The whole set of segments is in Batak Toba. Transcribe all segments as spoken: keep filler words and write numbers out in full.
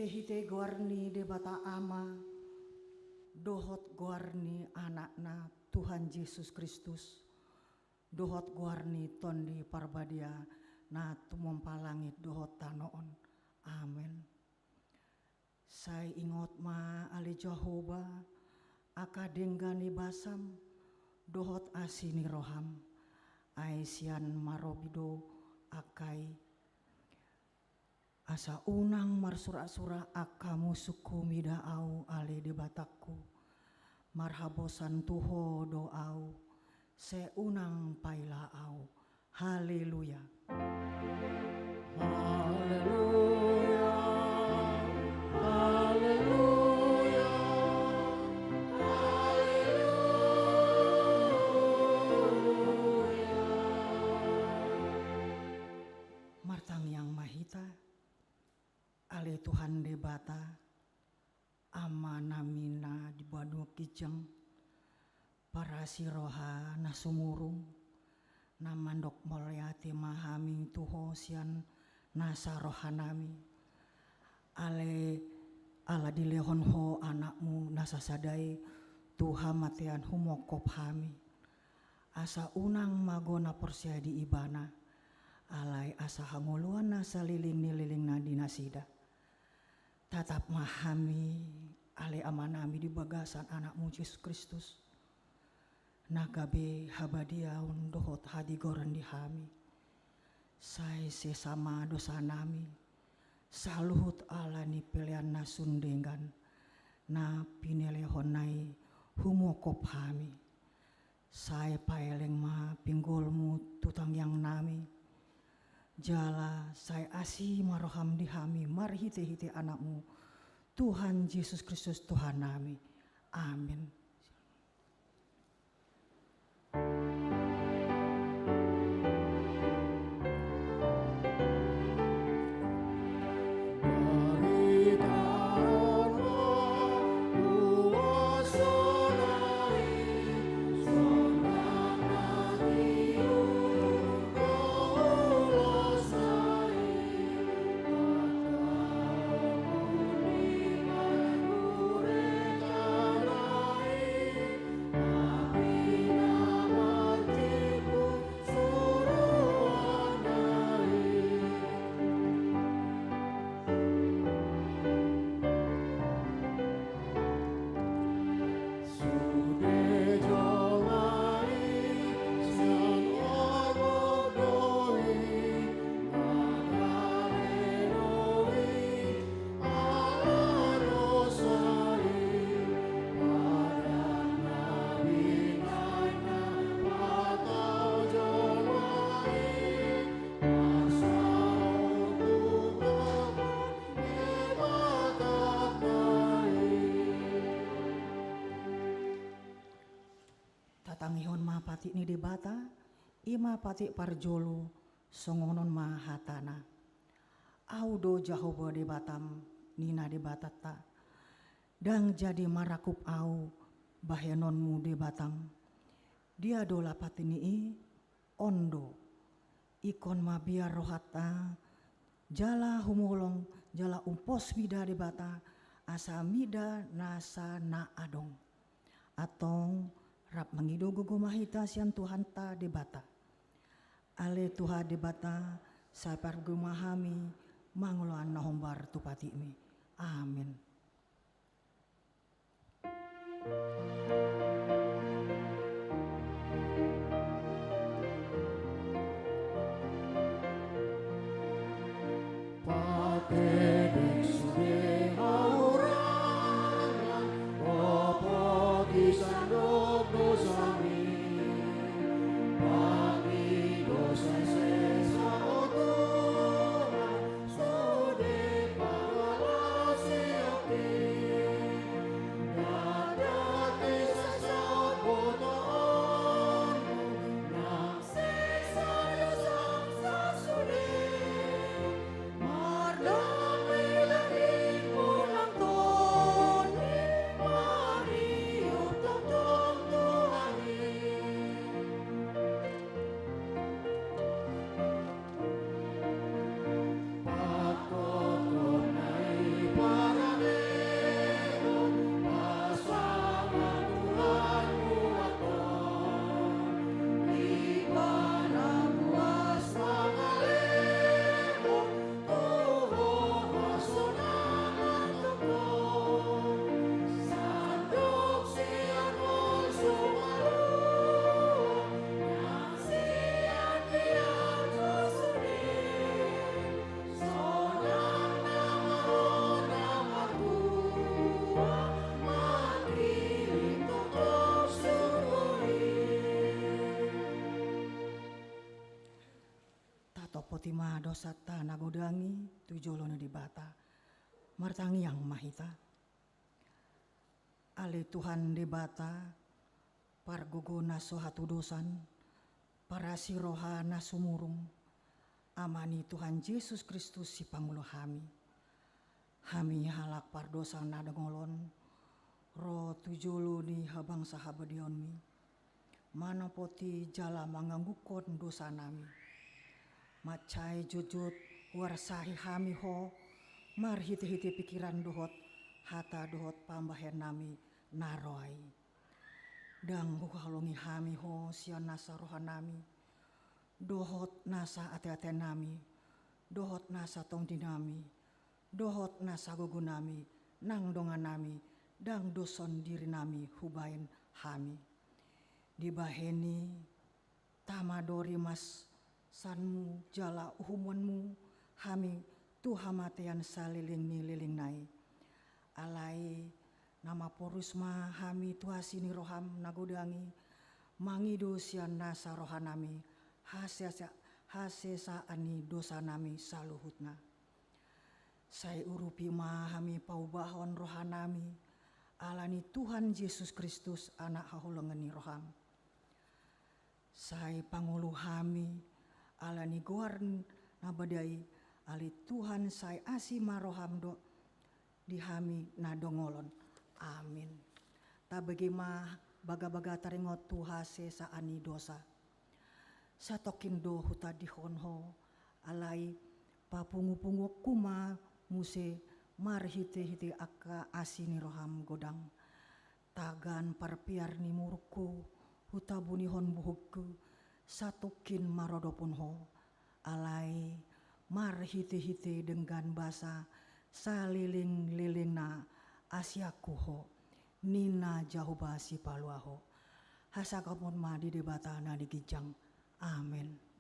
Hite goar ni Debata Ama, dohot goar ni Anakna Tuhan Jesus Kristus, dohot goar ni Tondi Parbadia na tumompa langit dohot tano on. Amen. Sai ingot ma ale Jahowa, angka denggan ni basam, dohot asi ni roham, ai sian marobi do angka i. Asa unang marsurak-surak angka musungku mida au ale Debatangku, marhaposan tu Ho do au, sai unang paila au. Haleluya. Haleluya, haleluya, haleluya. Martangiang ma hita. Ale Tuhan Debata, Amanami na di banua ginjang, parasi roha na sumurung, na mandok mauliate ma hami tu Ho sian nasa rohanami. Ale ala dilehon Ho Anakmu na sasada i tu hamatean humongkop hami. Asa unang mago na porsea di Ibana, alai asa hangoluan na saleleng ni lelengna di nasida. Tatap ma hami, ale Amanami, di bagasan Anakmu Jesus Kristus, na gabe habadiaon dohot hatigoran di hami. Sai sesa ma dosanami, saluhut ala ni pelean na sun denggan, na pinelehonna i humongkop hami. Sai paeleng ma pinggolmu tu tangiangnami, jala sai asi ma roham di hami marhite-hite Anakmu, Tuhan Jesus Kristus Tuhannami. Amen. Tatangihon ma patik ni Debata, i ma patik parjolo, songon on ma hatana. Au do Jahowa Debatam, ninna Debatanta. Ndang jadi marakup au bahenonmu Debatam. Dia do lapat ni i? On do. Ingkon mabiar rohanta, jala humolong, jala umpos mida Debata, asa mida nasa na adong. Antong rap mangido gogo ma hita sian Tuhanta Debata. Ale Tuhan Debata, sai pargogo ma hami mangulahon na hombar tu patikmi. Amen. ma dosanta na godang i tu jolo ni Debata. Martangiang ma hita. Ale Tuhan Debata, pargogo na so hatudosan, parasi roha na sumurung, Ama ni Tuhan Jesus Kristus sipangolu hami. Hami halak pardosa na dongolon, ro tu jolo ni habangsa habadiaonmi, manopoti jala manganggungkon dosanami. Mansai jotjot huarsahi hami ho, marhitehite pikiran dohot hata dohot pambahenonnami na roa i. Ndang huhaholongi hami ho sian nasa rohanami, dohot nasa ateatenami, dohot nasa tondinami, dohot nasa gogonami, nang donganami, ndang doshon dirinami hubahen hami. Dibahen i, tama do rimasanmu jala uhumonmu hami tu hamatean saleleng ni lelengna i. Alai na mamporus ma hami tu asi ni roham na godang i, mangido sian nasa rohanami hasesa-, hasesaan ni dosanami saluhutna. Sai urupi ma hami paubahon rohanami, ala ni Tuhan Jesus Kristus, Anak haholongan ni roham. Sai pangolu hami, ala ni goar na badia i, ale Tuhan, sai asi ma roham do di hami na dongolon. Amin. Tabege ma bagabaga taringot tu hasesaan ni dosa. Satongkin do hutadingkon ho, alai papungupunguonku ma muse marhitehite angka asi ni roham godang. Tagan parpiar ni murukku, hutabunihon buhungku, satongkin marodopon ho, alai marhitehite denggan basa salelenglelengna, asianku ho, ninna Jahowa Sipalua ho. Hasangapon ma di Debata na di ginjang. Amen.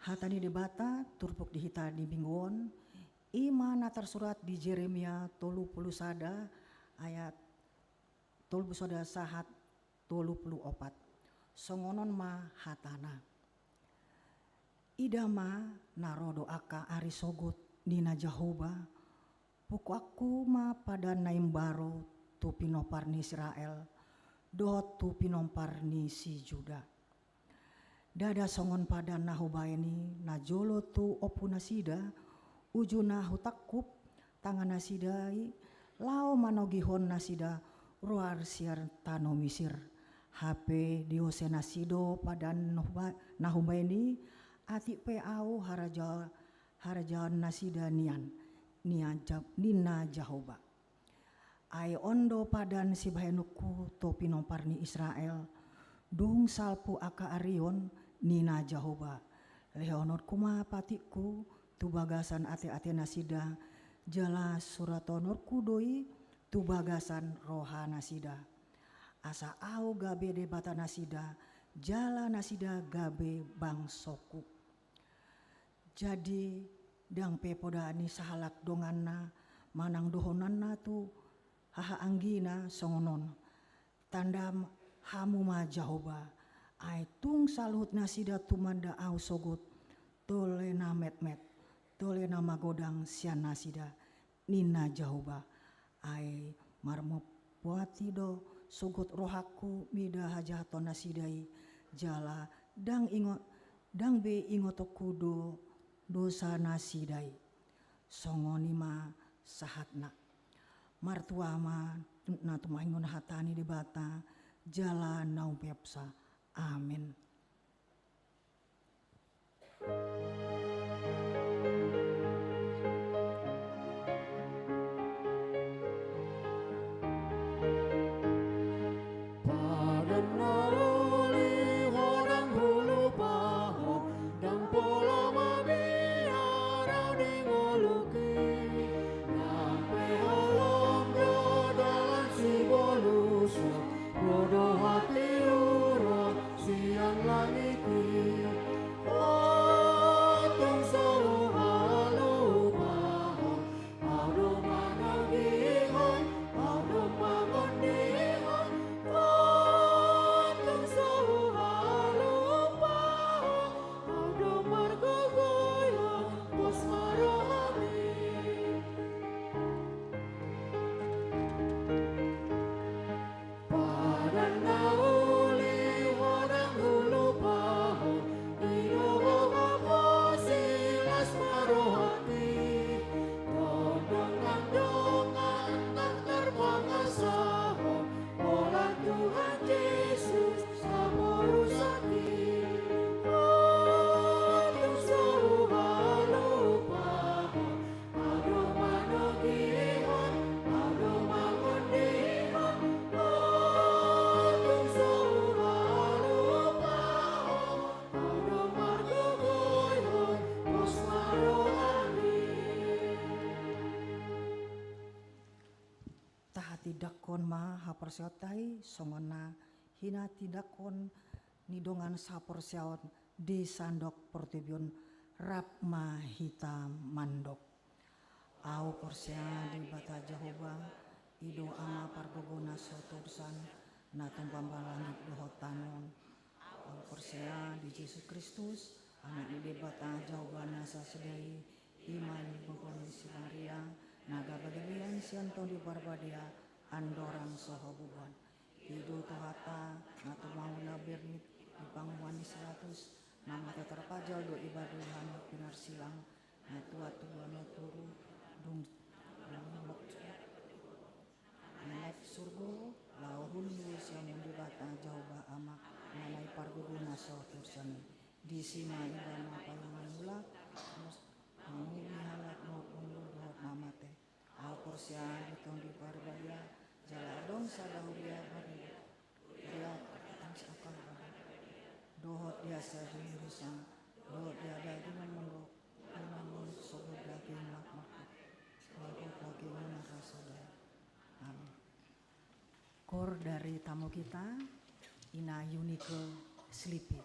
Hata ni Debata turpuk di hita di minggu on, i ma na tarsurat di Jeremia tolu pulu sada ayat tolu pulu sada sahat tolu pulu opat. Songon on ma hatana. Ida ma, na ro do angka ari sogot, ninna Jahowa, pukuonku ma padan na imbaru tu pinompar ni Israel, dohot tu pinompar ni si Juda. Ndada songon padan na hubahen i najolo tu ompunasida, uju na hutangkup tangan nasida i, laho manogihon nasida ruar sian tano Misir, Hape diose nasi do padan na huba-, na hubaen i, atik pe ahu haraja-, harajaon nasida nian, nian Ja-, ninna Jahowa. Ai on do padan sibahenonku tu pinompar ni Israel, dung salpu angka ari on, ninna Jahowa. Lehononku ma patikku tu bagasan ateate nasida, jala surathononku do i tu bagasan roha nasida. Asa ahu gabe Debata nasida, jala nasida gabe bangsongku. Jadi, ndang pe poda ni sahalak donganna, manang dohonanna tu hahaanggina songon on. Tanda hamu ma Jahowa, ai tung saluhut nasida tumanda ahu sogot, tole na metmet, tole na magodang sian nasida, ninna Jahowa. Ai marmompoati do sogot rohangku mida hajahaton nasida i, jala ndang ingo-, ndang be ingotonku do dosa nasida i. Songon i ma sahatna. Martua ma na tumahingon hata ni Debata, jala na umpeopsa. Amen. Padan na uli ho ndang hulupahon, ndang pola mabiar au di ngolungki. Nang pe holong do dalan sibolusku, ro do hatiura sian langit i. Tung so huhalupahon, au do manogihon, au do mangondihon. Tung so huhalupahon, au do margogoihon, pos ma rohami. Padan na uli ho ndang hulupahon, i do hohom silas ma rohangki. Tondong nang dongan nang tarpangasahon, holan Tuhan Jesus haporusangki. Tung so huhalupahon, au do manogihon, au do mangondihon. Tung so huhalupahon, au do margogoihon, pos ma rohami. Tahatindangkon ma haporseaonta i songon na hinatindangkon ni dongan saporseaon di sandok portibi on. Rap ma hita mandok. Ahu porsea di Debata Jahowa, i do Ama pargogo na so torusan, na tumomba langit dohot tano on. Ahu porsea di Jesus Kristus, Anak ni Debata Jahowa na sasada i, i ma na dibege ni si Maria, na gabe gabean sian Tondi Parbadia, andorang so habubuhan. I do Tuhanta, na tumau na bernit di panguhuman ni si Pilatus, na mate tarpajal do ibana di hami pinarsilang, na tuat tu banua toru, dung naeng naik tu surgo, laho hundul sian Debata Jahowa Ama, na nai pargogo na so torusan i. Disi ma ibana paima mulak, mangolu halak na hundul dohot na mate. Ahu porsea di Tondi Parbadia, jala adong sada huria badia, huria angka badia, dohot di hasahadihusa, dohot di hadagingon mandok, unang mangolu sogot daging na marhak, dohot daging na marhak soda. Amin. Koor dari tamu kita, Ina Yunike Slipi.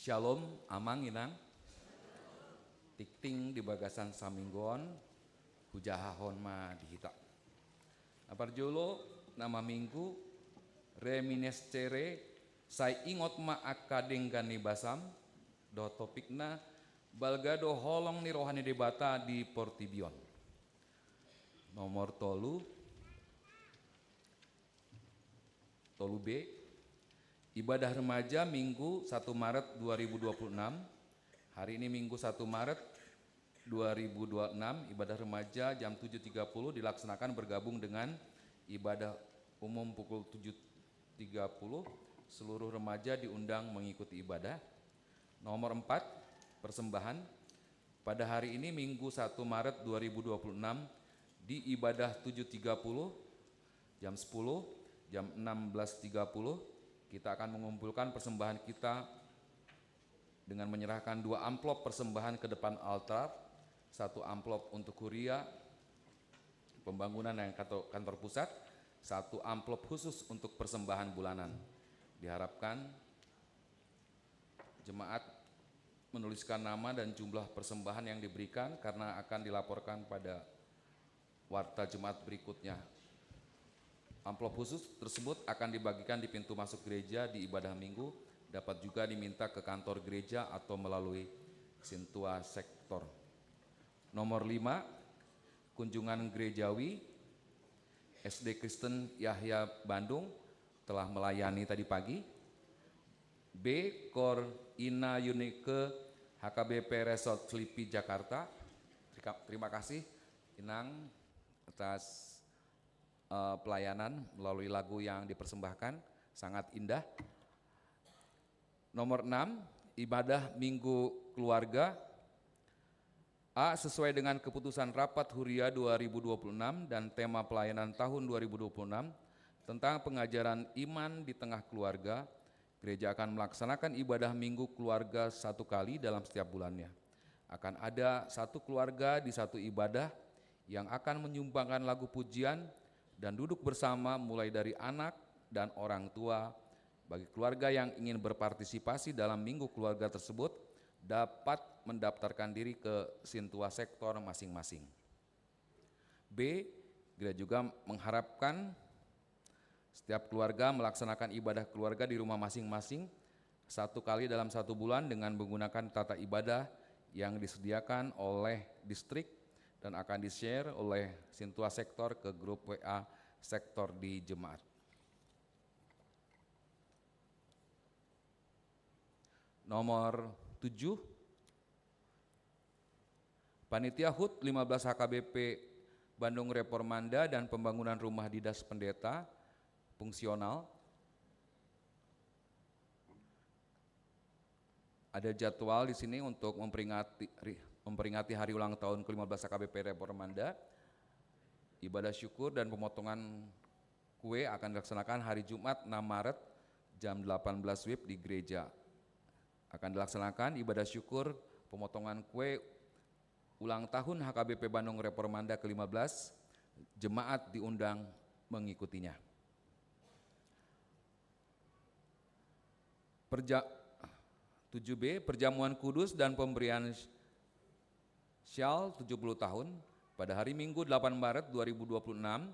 Syalom, amang inang. Tingting di bagasan saminggu on, hujahahon ma di hita. Na parjolo, na maminggu, reminiscere, sai ingot ma angka denggan ni basam, dohot topikna, balga do holong ni roha ni Debata di portibi on. Nomor tolu, tolu B, ibadah remaja Minggu satu Maret dua ribu dua puluh enam. Hari ini Minggu satu Maret dua ribu dua puluh enam, ibadah remaja jam tujuh tiga puluh dilaksanakan bergabung dengan ibadah umum pukul tujuh tiga puluh. Seluruh remaja diundang mengikuti ibadah. Nomor empat, persembahan. Pada hari ini, Minggu satu Maret dua ribu dua puluh enam, di ibadah tujuh tiga puluh, jam sepuluh, jam enam belas tiga puluh, kita akan mengumpulkan persembahan kita dengan menyerahkan dua amplop persembahan ke depan altar, satu amplop untuk kuria, pembangunan dan kantor, kantor pusat, satu amplop khusus untuk persembahan bulanan. Diharapkan jemaat menuliskan nama dan jumlah persembahan yang diberikan karena akan dilaporkan pada warta jemaat berikutnya. Amplop khusus tersebut akan dibagikan di pintu masuk gereja di ibadah Minggu, dapat juga diminta ke kantor gereja atau melalui Sintua Sektor. Nomor lima, kunjungan gerejawi S D Kristen Yahya Bandung telah melayani tadi pagi. B, Kor Ina Yunike H K B P Resort Slipi Jakarta. Terika-, terima kasih, Inang, atas, eh, pelayanan melalui lagu yang dipersembahkan. Sangat indah. Nomor enam, ibadah Minggu Keluarga. A, sesuai dengan keputusan Rapat Huria dua ribu dua puluh enam dan tema pelayanan tahun dua ribu dua puluh enam tentang pengajaran iman di tengah keluarga, gereja akan melaksanakan ibadah Minggu Keluarga satu kali dalam setiap bulannya. Akan ada satu keluarga di satu ibadah yang akan menyumbangkan lagu pujian dan duduk bersama mulai dari anak dan orang tua. Bagi keluarga yang ingin berpartisipasi dalam Minggu Keluarga tersebut, dapat mendaftarkan diri ke Sintua Sektor masing-masing. B, gereja juga mengharapkan setiap keluarga melaksanakan ibadah keluarga di rumah masing-masing satu kali dalam satu bulan dengan menggunakan tata ibadah yang disediakan oleh distrik dan akan di-share oleh Sintua Sektor ke grup W A sektor di jemaat. Nomor tujuh, Panitia HUT lima belas H K B P Bandung Reformanda dan pembangunan rumah dinas pendeta fungsional. Ada jadwal di sini untuk memperingati, ri-, memperingati hari ulang tahun ke lima belas H K B P Reformanda. Ibadah syukur dan pemotongan kue akan dilaksanakan hari Jumat enam Maret jam delapan belas W I B di gereja. Akan dilaksanakan ibadah syukur pemotongan kue ulang tahun H K B P Bandung Reformanda ke lima belas, jemaat diundang mengikutinya. Perja-, tujuh B, perjamuan kudus dan pemberian syal tujuh puluh tahun, pada hari Minggu delapan Maret dua ribu dua puluh enam,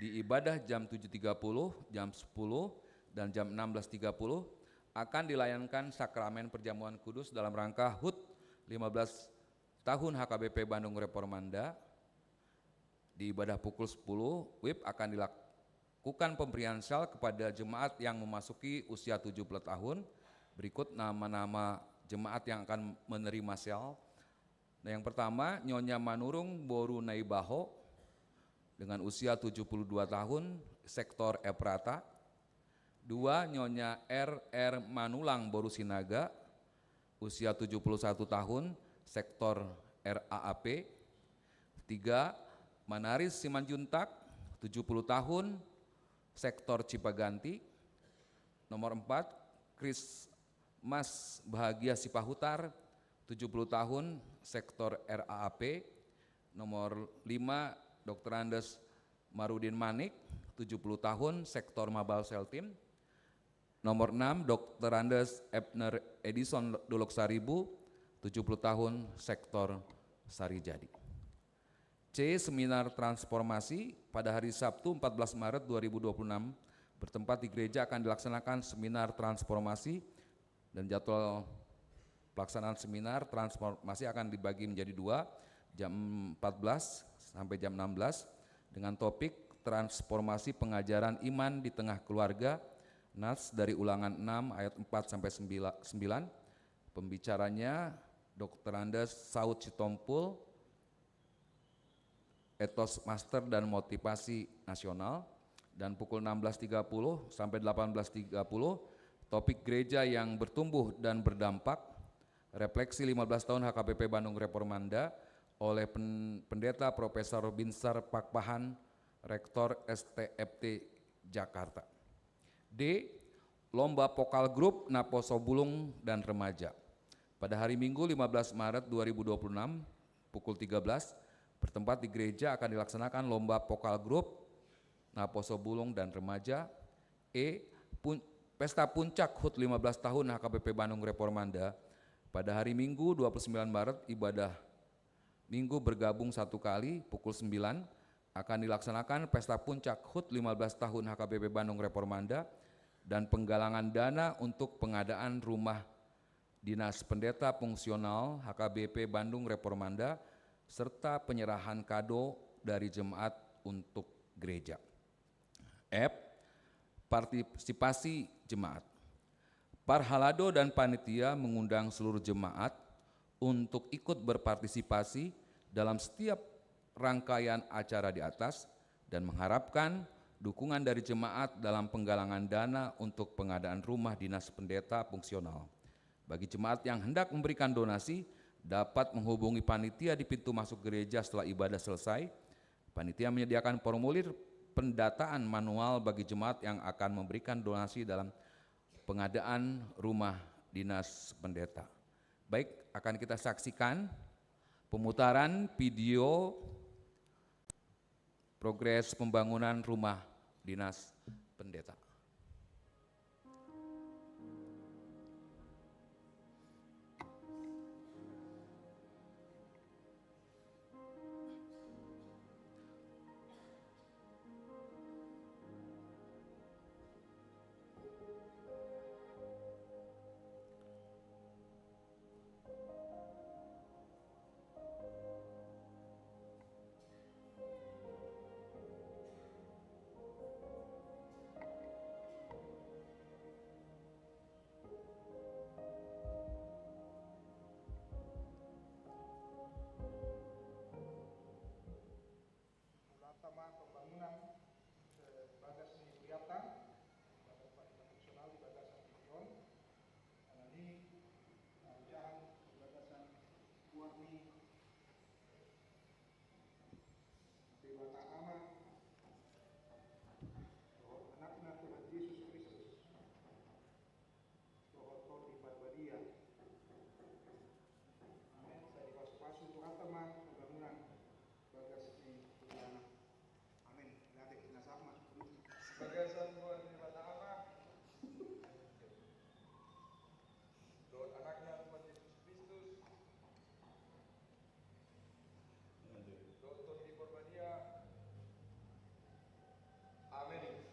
di ibadah jam tujuh tiga puluh, jam sepuluh, dan jam enam belas tiga puluh, akan dilayankan sakramen perjamuan kudus dalam rangka HUT lima belas tahun H K B P Bandung Reformanda. Di ibadah pukul sepuluh, W I B akan dilakukan pemberian syal kepada jemaat yang memasuki usia tujuh puluh tahun. Berikut nama-nama jemaat yang akan menerima syal. Nah, yang pertama, Nyonya Manurung boru Naibaho dengan usia tujuh puluh dua tahun, sektor Efrata. Dua, Nyonya R R Manulang boru Sinaga, usia tujuh puluh satu tahun, sektor R A A P. Tiga, Manaris Simanjuntak, tujuh puluh tahun, sektor Cipaganti. Nomor empat, Kris Mas Bahagia Sipahutar, tujuh puluh tahun, sektor R A A P. Nomor lima, Doktor Andes Marudin Manik, tujuh puluh tahun, sektor Mabal Seltim. Nomor enam, Doktor Andes Ebner Edison Dolok Saribu, tujuh puluh tahun, sektor Sarijadi. C, seminar transformasi pada hari Sabtu empat belas Maret dua ribu dua puluh enam bertempat di gereja akan dilaksanakan seminar transformasi dan jadwal pelaksanaan seminar transformasi akan dibagi menjadi dua, jam empat belas sampai jam enam belas, dengan topik transformasi pengajaran iman di tengah keluarga, Nats dari Ulangan enam ayat empat sampai sembilan. Pembicaranya Doktor Andes Saud Sitompul, Ethos Master dan Motivasi Nasional, dan pukul enam belas tiga puluh sampai delapan belas tiga puluh, topik gereja yang bertumbuh dan berdampak, refleksi lima belas tahun H K B P Bandung Reformanda oleh pen-, Pendeta Profesor Binsar Pakpahan, Rektor S T F T Jakarta. D, lomba vokal grup Naposo Bulung dan Remaja. Pada hari Minggu lima belas Maret dua ribu dua puluh enam, pukul tiga belas, bertempat di gereja akan dilaksanakan lomba vokal grup Naposo Bulung dan Remaja. E, pun-, pesta puncak hut lima belas tahun H K B P Bandung Reformanda. Pada hari Minggu dua puluh sembilan Maret, ibadah Minggu bergabung satu kali pukul sembilan, akan dilaksanakan pesta puncak hut lima belas tahun H K B P Bandung Reformanda dan penggalangan dana untuk pengadaan rumah dinas pendeta fungsional H K B P Bandung Reformanda serta penyerahan kado dari jemaat untuk gereja. F, partisipasi jemaat. Parhalado dan panitia mengundang seluruh jemaat untuk ikut berpartisipasi dalam setiap rangkaian acara di atas dan mengharapkan dukungan dari jemaat dalam penggalangan dana untuk pengadaan rumah dinas pendeta fungsional. Bagi jemaat yang hendak memberikan donasi, dapat menghubungi panitia di pintu masuk gereja setelah ibadah selesai. Panitia menyediakan formulir pendataan manual bagi jemaat yang akan memberikan donasi dalam pengadaan rumah dinas pendeta. Baik, akan kita saksikan pemutaran video progres pembangunan rumah dinas pendeta. Mulata ma pembangunan, eh, bagas ni huriata, bagas panitia fungsional di bagasan tingki on, karena ni, eh, jahan di bagasan luar ni, eh, Debata Ama, dohot Anakna Tuhan Jesus Kristus, dohot Tondi Parbadia. Amen. Sai dipasupasu Tuhanta ma pembangunan bagas ni huriana. Amen. Berarti kita sama. Bagasan Tuhan Debata Ama, dohot Anakna Tuhan Jesus Kristus, dohot Tondi Parbadia. Amen.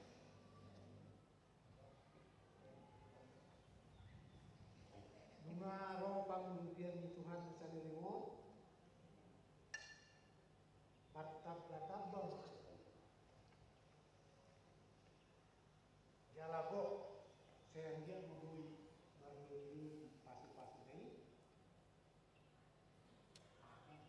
Nunga ro pangurupion ni Tuhan saleleng on, martamba-tamba ma. Jala gok, sai anggiat ma boi marnini pasu-pasuna i. Amen.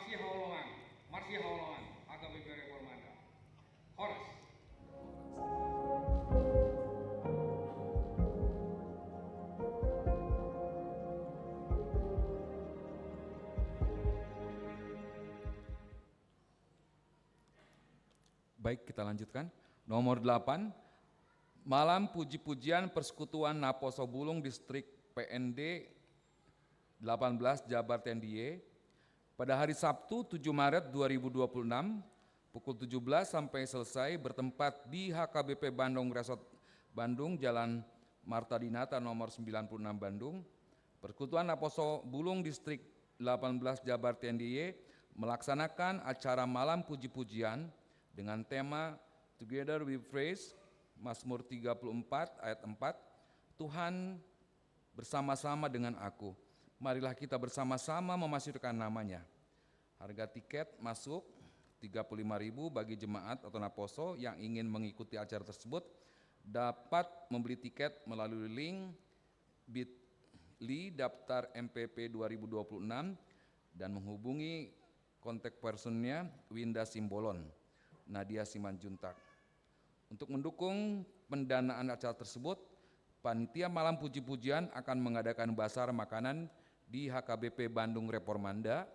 Marsihaholongan, marsihaholongan, H K B P Reformanda. Horas. Baik, kita lanjutkan. Nomor delapan, Malam Puji-pujian Persekutuan Naposo Bulung Distrik P N D delapan belas Jabar T N D I E, pada hari Sabtu, tujuh Maret dua ribu dua puluh enam, pukul tujuh belas sampai selesai, bertempat di H K B P Bandung Resort Bandung, Jalan Marta Dinata nomor sembilan puluh enam, Bandung. Persekutuan Naposo Bulung Distrik delapan belas Jabar T N D I E melaksanakan acara malam puji-pujian dengan tema Together We Praise, Mazmur tiga puluh empat ayat empat, "Tuhan bersama-sama dengan aku. Marilah kita bersama-sama memasifkan nama-Nya." Harga tiket masuk tiga puluh lima ribu. Bagi jemaat atau naposo yang ingin mengikuti acara tersebut, dapat membeli tiket melalui link bit.ly daftar M P P dua ribu dua puluh enam dan menghubungi kontak personnya Winda Simbolon, Nadia Simanjuntak. Untuk mendukung pendanaan acara tersebut, panitia malam puji-pujian akan mengadakan bazar makanan di H K B P Bandung Reformanda.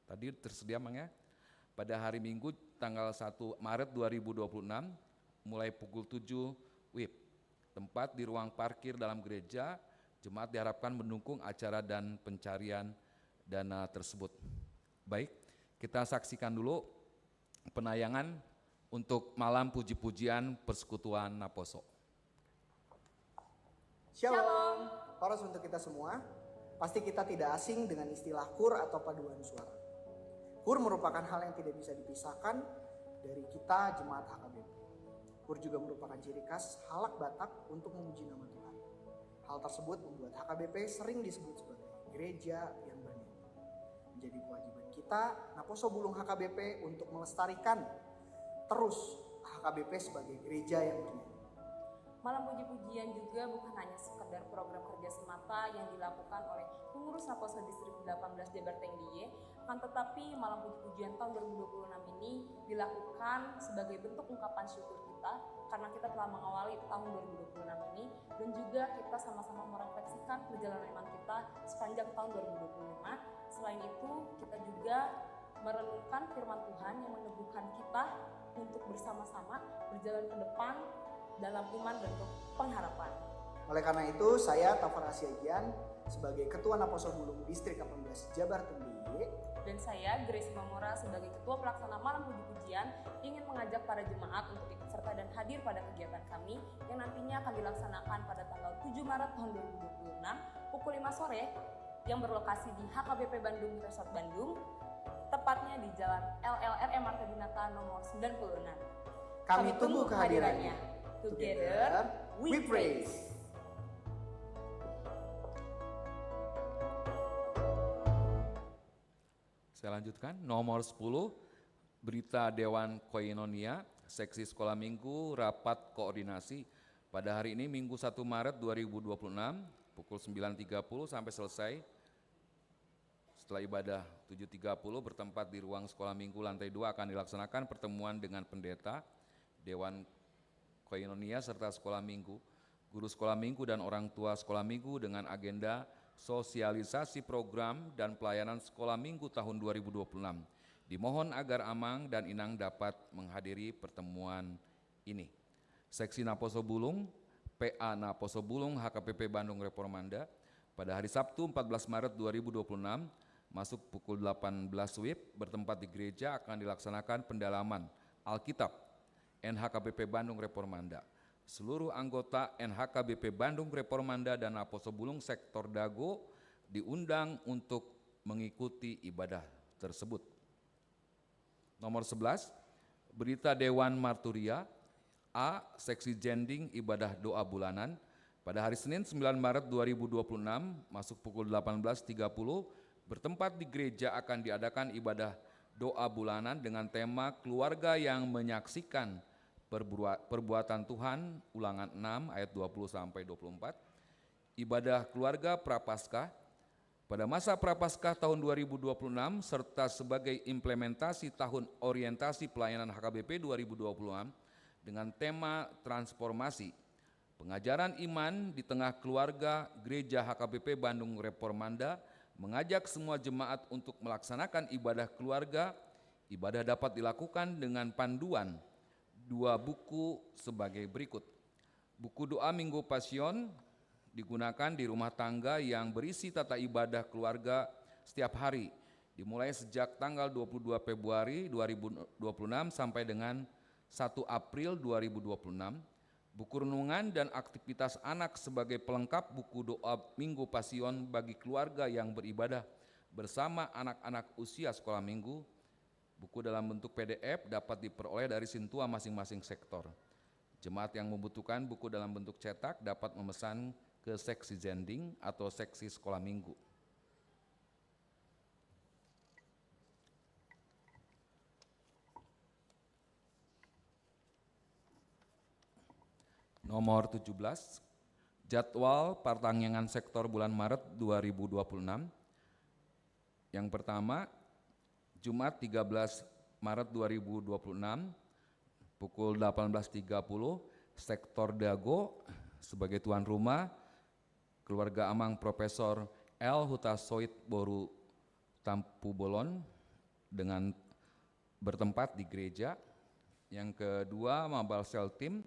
Tadi tersedia, Mang, ya. Pada hari Minggu, tanggal satu Maret dua ribu dua puluh enam, mulai pukul tujuh W I B. Tempat di ruang parkir dalam gereja, jemaat diharapkan mendukung acara dan pencarian dana tersebut. Baik, kita saksikan dulu penayangan untuk malam puji-pujian Persekutuan Naposo. Shalom. Shalom. Horas untuk kita semua. Pasti kita tidak asing dengan istilah kur atau paduan suara. Kur merupakan hal yang tidak bisa dipisahkan dari kita jemaat H K B P. Kur juga merupakan ciri khas halak Batak untuk memuji nama Tuhan. Hal tersebut membuat H K B P sering disebut sebagai gereja yang bernyanyi. Menjadi kewajiban kita, Naposo Bulung H K B P, untuk melestarikan terus H K B P sebagai gereja yang bernyanyi. Malam puji-pujian juga bukan hanya sekedar program kerja semata yang dilakukan oleh pengurus Naposo Distrik delapan belas Jabar T N D I E, akan tetapi malam puji-pujian tahun dua ribu dua puluh enam ini dilakukan sebagai bentuk ungkapan syukur kita karena kita telah mengawali tahun dua ribu dua puluh enam ini, dan juga kita sama-sama merefleksikan perjalanan iman kita sepanjang tahun dua ribu dua puluh lima. Selain itu, kita juga merenungkan firman Tuhan yang meneguhkan kita untuk bersama-sama berjalan ke depan dalam iman dan pengharapan. Oleh karena itu, saya, Tafar Asiagian, sebagai Ketua Naposo Bulung Distrik delapan belas Jabar T N D I E. Dan saya, Grace Mamora, sebagai Ketua Pelaksana Malam Puji-pujian, ingin mengajak para jemaat untuk ikut serta dan hadir pada kegiatan kami yang nantinya akan dilaksanakan pada tanggal tujuh Maret tahun dua ribu dua puluh enam, pukul lima sore, yang berlokasi di H K B P Bandung Resort Bandung, tepatnya di Jalan L L R M Marta Dinata nomor sembilan puluh enam. Kami tunggu kehadirannya. Together, we praise. Saya lanjutkan, nomor sepuluh, berita Dewan Koinonia, seksi sekolah minggu, rapat koordinasi. Pada hari ini, Minggu satu Maret dua ribu dua puluh enam, pukul sembilan tiga puluh sampai selesai. Setelah ibadah tujuh tiga puluh, bertempat di ruang sekolah minggu lantai dua, akan dilaksanakan pertemuan dengan pendeta Dewan Koinonia serta sekolah minggu, guru sekolah minggu, dan orang tua sekolah minggu dengan agenda sosialisasi program dan pelayanan sekolah minggu tahun dua ribu dua puluh enam. Dimohon agar Amang dan Inang dapat menghadiri pertemuan ini. Seksi Naposo Bulung, P A Naposo Bulung H K P P Bandung Reformanda, pada hari Sabtu empat belas Maret dua ribu dua puluh enam, masuk pukul delapan belas W I B, bertempat di gereja, akan dilaksanakan pendalaman Alkitab. N H K B P Bandung Reformanda. Seluruh anggota N H K B P Bandung Reformanda dan Naposo Bulung Sektor Dago diundang untuk mengikuti ibadah tersebut. Nomor sebelas, berita Dewan Marturia, A, seksi jending ibadah doa bulanan, pada hari Senin sembilan Maret dua ribu dua puluh enam, masuk pukul delapan belas tiga puluh, bertempat di gereja, akan diadakan ibadah doa bulanan dengan tema Keluarga yang Menyaksikan Perbuat-, Perbuatan Tuhan, Ulangan enam ayat dua puluh sampai dua puluh empat. Ibadah keluarga Prapaskah, Pada masa Prapaskah tahun dua ribu dua puluh enam serta sebagai implementasi tahun orientasi pelayanan H K B P dua ribu dua puluh enam dengan tema transformasi, pengajaran iman di tengah keluarga, Gereja H K B P Bandung Reformanda mengajak semua jemaat untuk melaksanakan ibadah keluarga. Ibadah dapat dilakukan dengan panduan dua buku sebagai berikut. Buku doa Minggu Pasion digunakan di rumah tangga yang berisi tata ibadah keluarga setiap hari, dimulai sejak tanggal dua puluh dua Februari dua ribu dua puluh enam sampai dengan satu April dua ribu dua puluh enam. Buku renungan dan aktivitas anak sebagai pelengkap buku doa Minggu Pasion bagi keluarga yang beribadah bersama anak-anak usia sekolah minggu. Buku dalam bentuk P D F dapat diperoleh dari sintua masing-masing sektor. Jemaat yang membutuhkan buku dalam bentuk cetak dapat memesan ke seksi zending atau seksi sekolah minggu. Nomor tujuh belas, jadwal partangiangan sektor bulan Maret dua ribu dua puluh enam. Yang pertama, Jumat tiga belas Maret dua ribu dua puluh enam, pukul delapan belas tiga puluh, Sektor Dago sebagai tuan rumah, keluarga Amang Profesor L Hutasoit boru Tampubolon dengan bertempat di gereja. Yang kedua, Mabal Sel Team,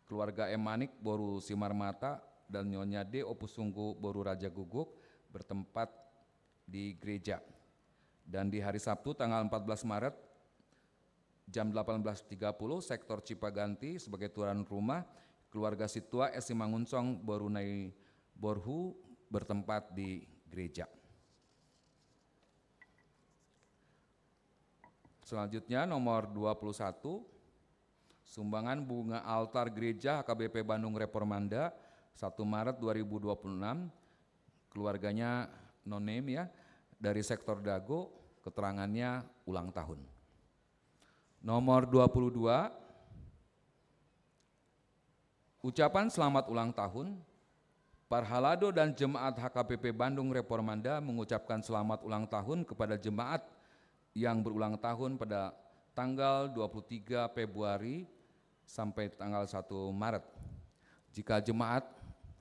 keluarga M Manik boru Simarmata dan Nyonya D Opusunggu boru Rajaguguk bertempat di gereja. Dan di hari Sabtu tanggal empat belas Maret jam delapan belas tiga puluh, Sektor Cipaganti sebagai tuan rumah, keluarga Situa S Simangunsong boru Naiborhu bertempat di gereja. Selanjutnya, nomor dua puluh satu, sumbangan bunga altar gereja H K B P Bandung Reformanda, satu Maret dua ribu dua puluh enam, keluarganya no name ya, dari Sektor Dago, keterangannya ulang tahun. Nomor dua puluh dua, ucapan selamat ulang tahun. Parhalado dan jemaat H K B P Bandung Reformanda mengucapkan selamat ulang tahun kepada jemaat yang berulang tahun pada tanggal dua puluh tiga Februari sampai tanggal satu Maret. Jika jemaat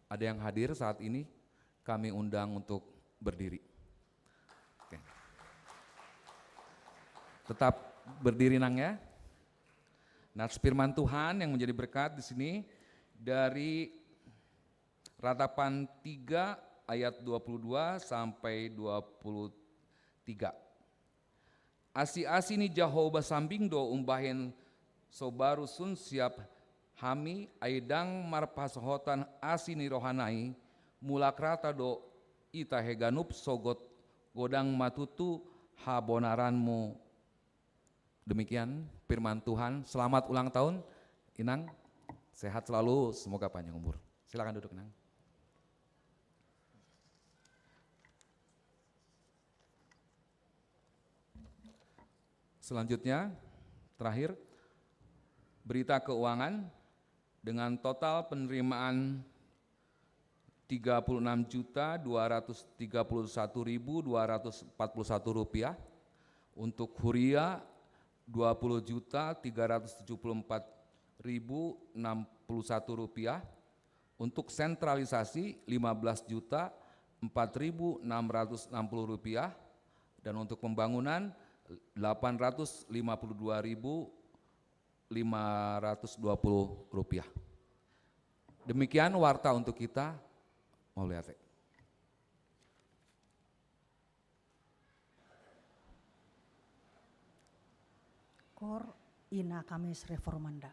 ada yang hadir saat ini, kami undang untuk berdiri. Oke. Tetap berdiri, Nang, ya. Nah, firman Tuhan yang menjadi berkat di sini dari Ratapan tiga ayat dua puluh dua sampai dua puluh tiga. Asi-asi ni Jahowa sambing do umbahen sobaru sun siap hami, ai ndang marpasahotan asi ni rohana i, mulak rata do hita haganup sogot godang ma tutu habonaranmu. Demikian firman Tuhan. Selamat ulang tahun, Inang. Sehat selalu, semoga panjang umur. Silakan duduk, Inang. Selanjutnya, terakhir, berita keuangan dengan total penerimaan tiga puluh enam juta dua ratus tiga puluh satu ribu dua ratus empat puluh satu rupiah, untuk huria dua puluh juta tiga ratus tujuh puluh empat ribu enam puluh satu rupiah, untuk sentralisasi lima belas juta empat ribu enam ratus enam puluh rupiah, dan untuk pembangunan delapan ratus lima puluh dua ribu lima ratus dua puluh rupiah. Demikian warta untuk kita. Mauliate. Kor Ina Kamis Reformanda.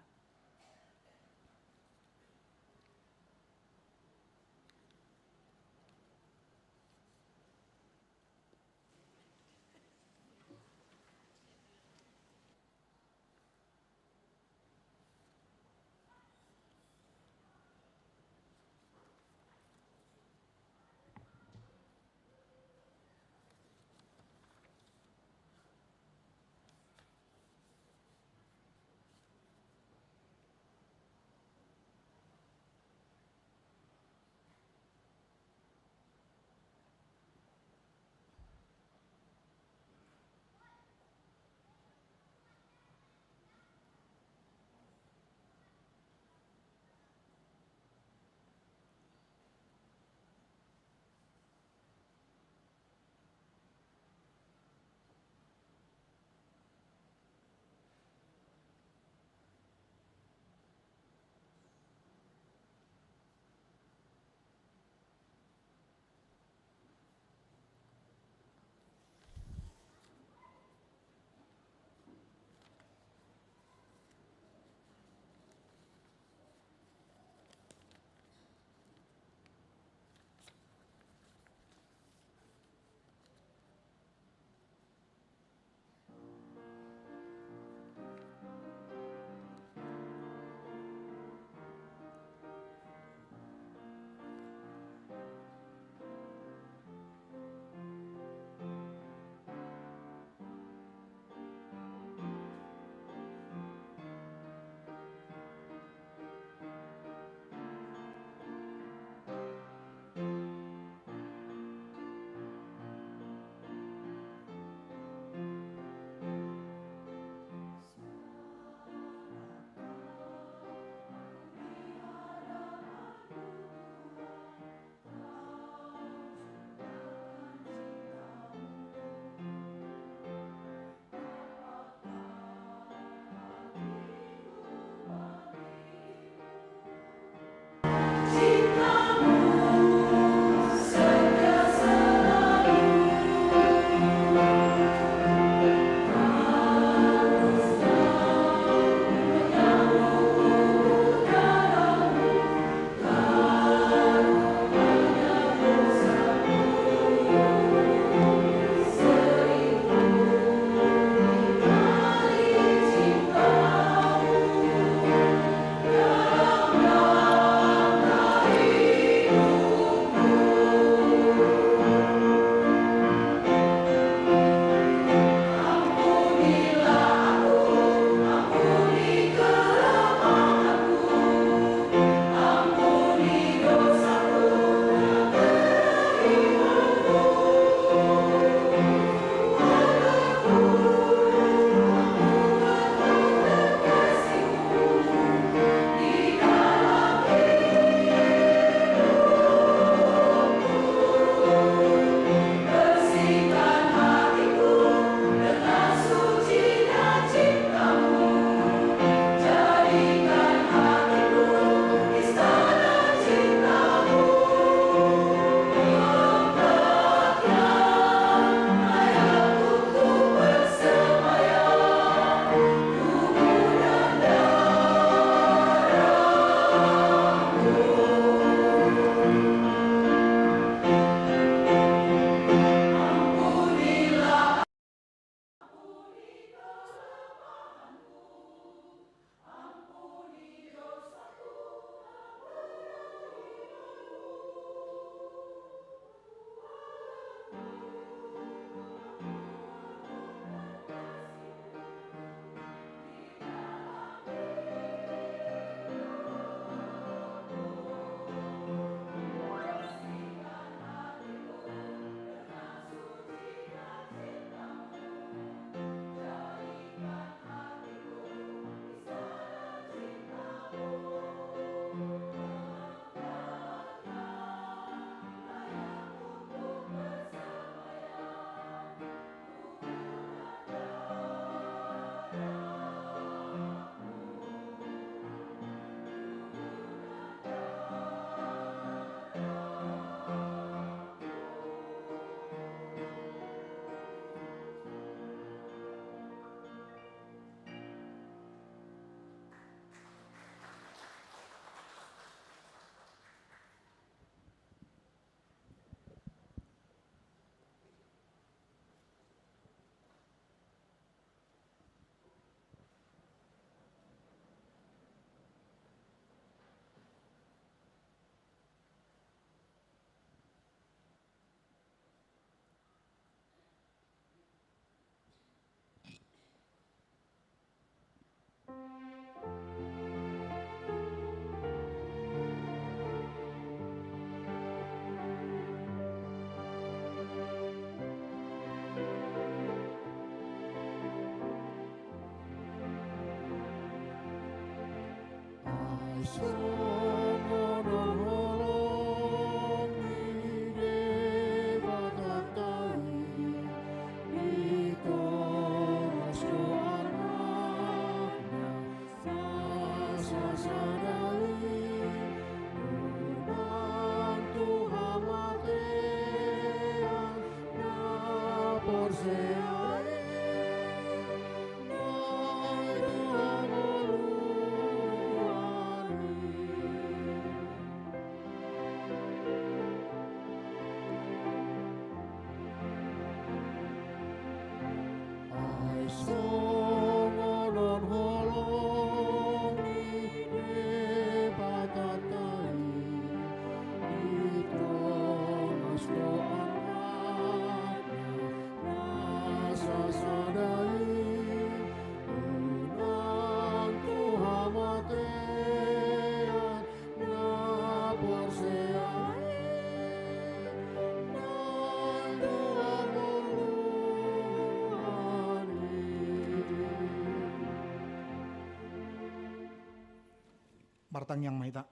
Martangiang ma hita.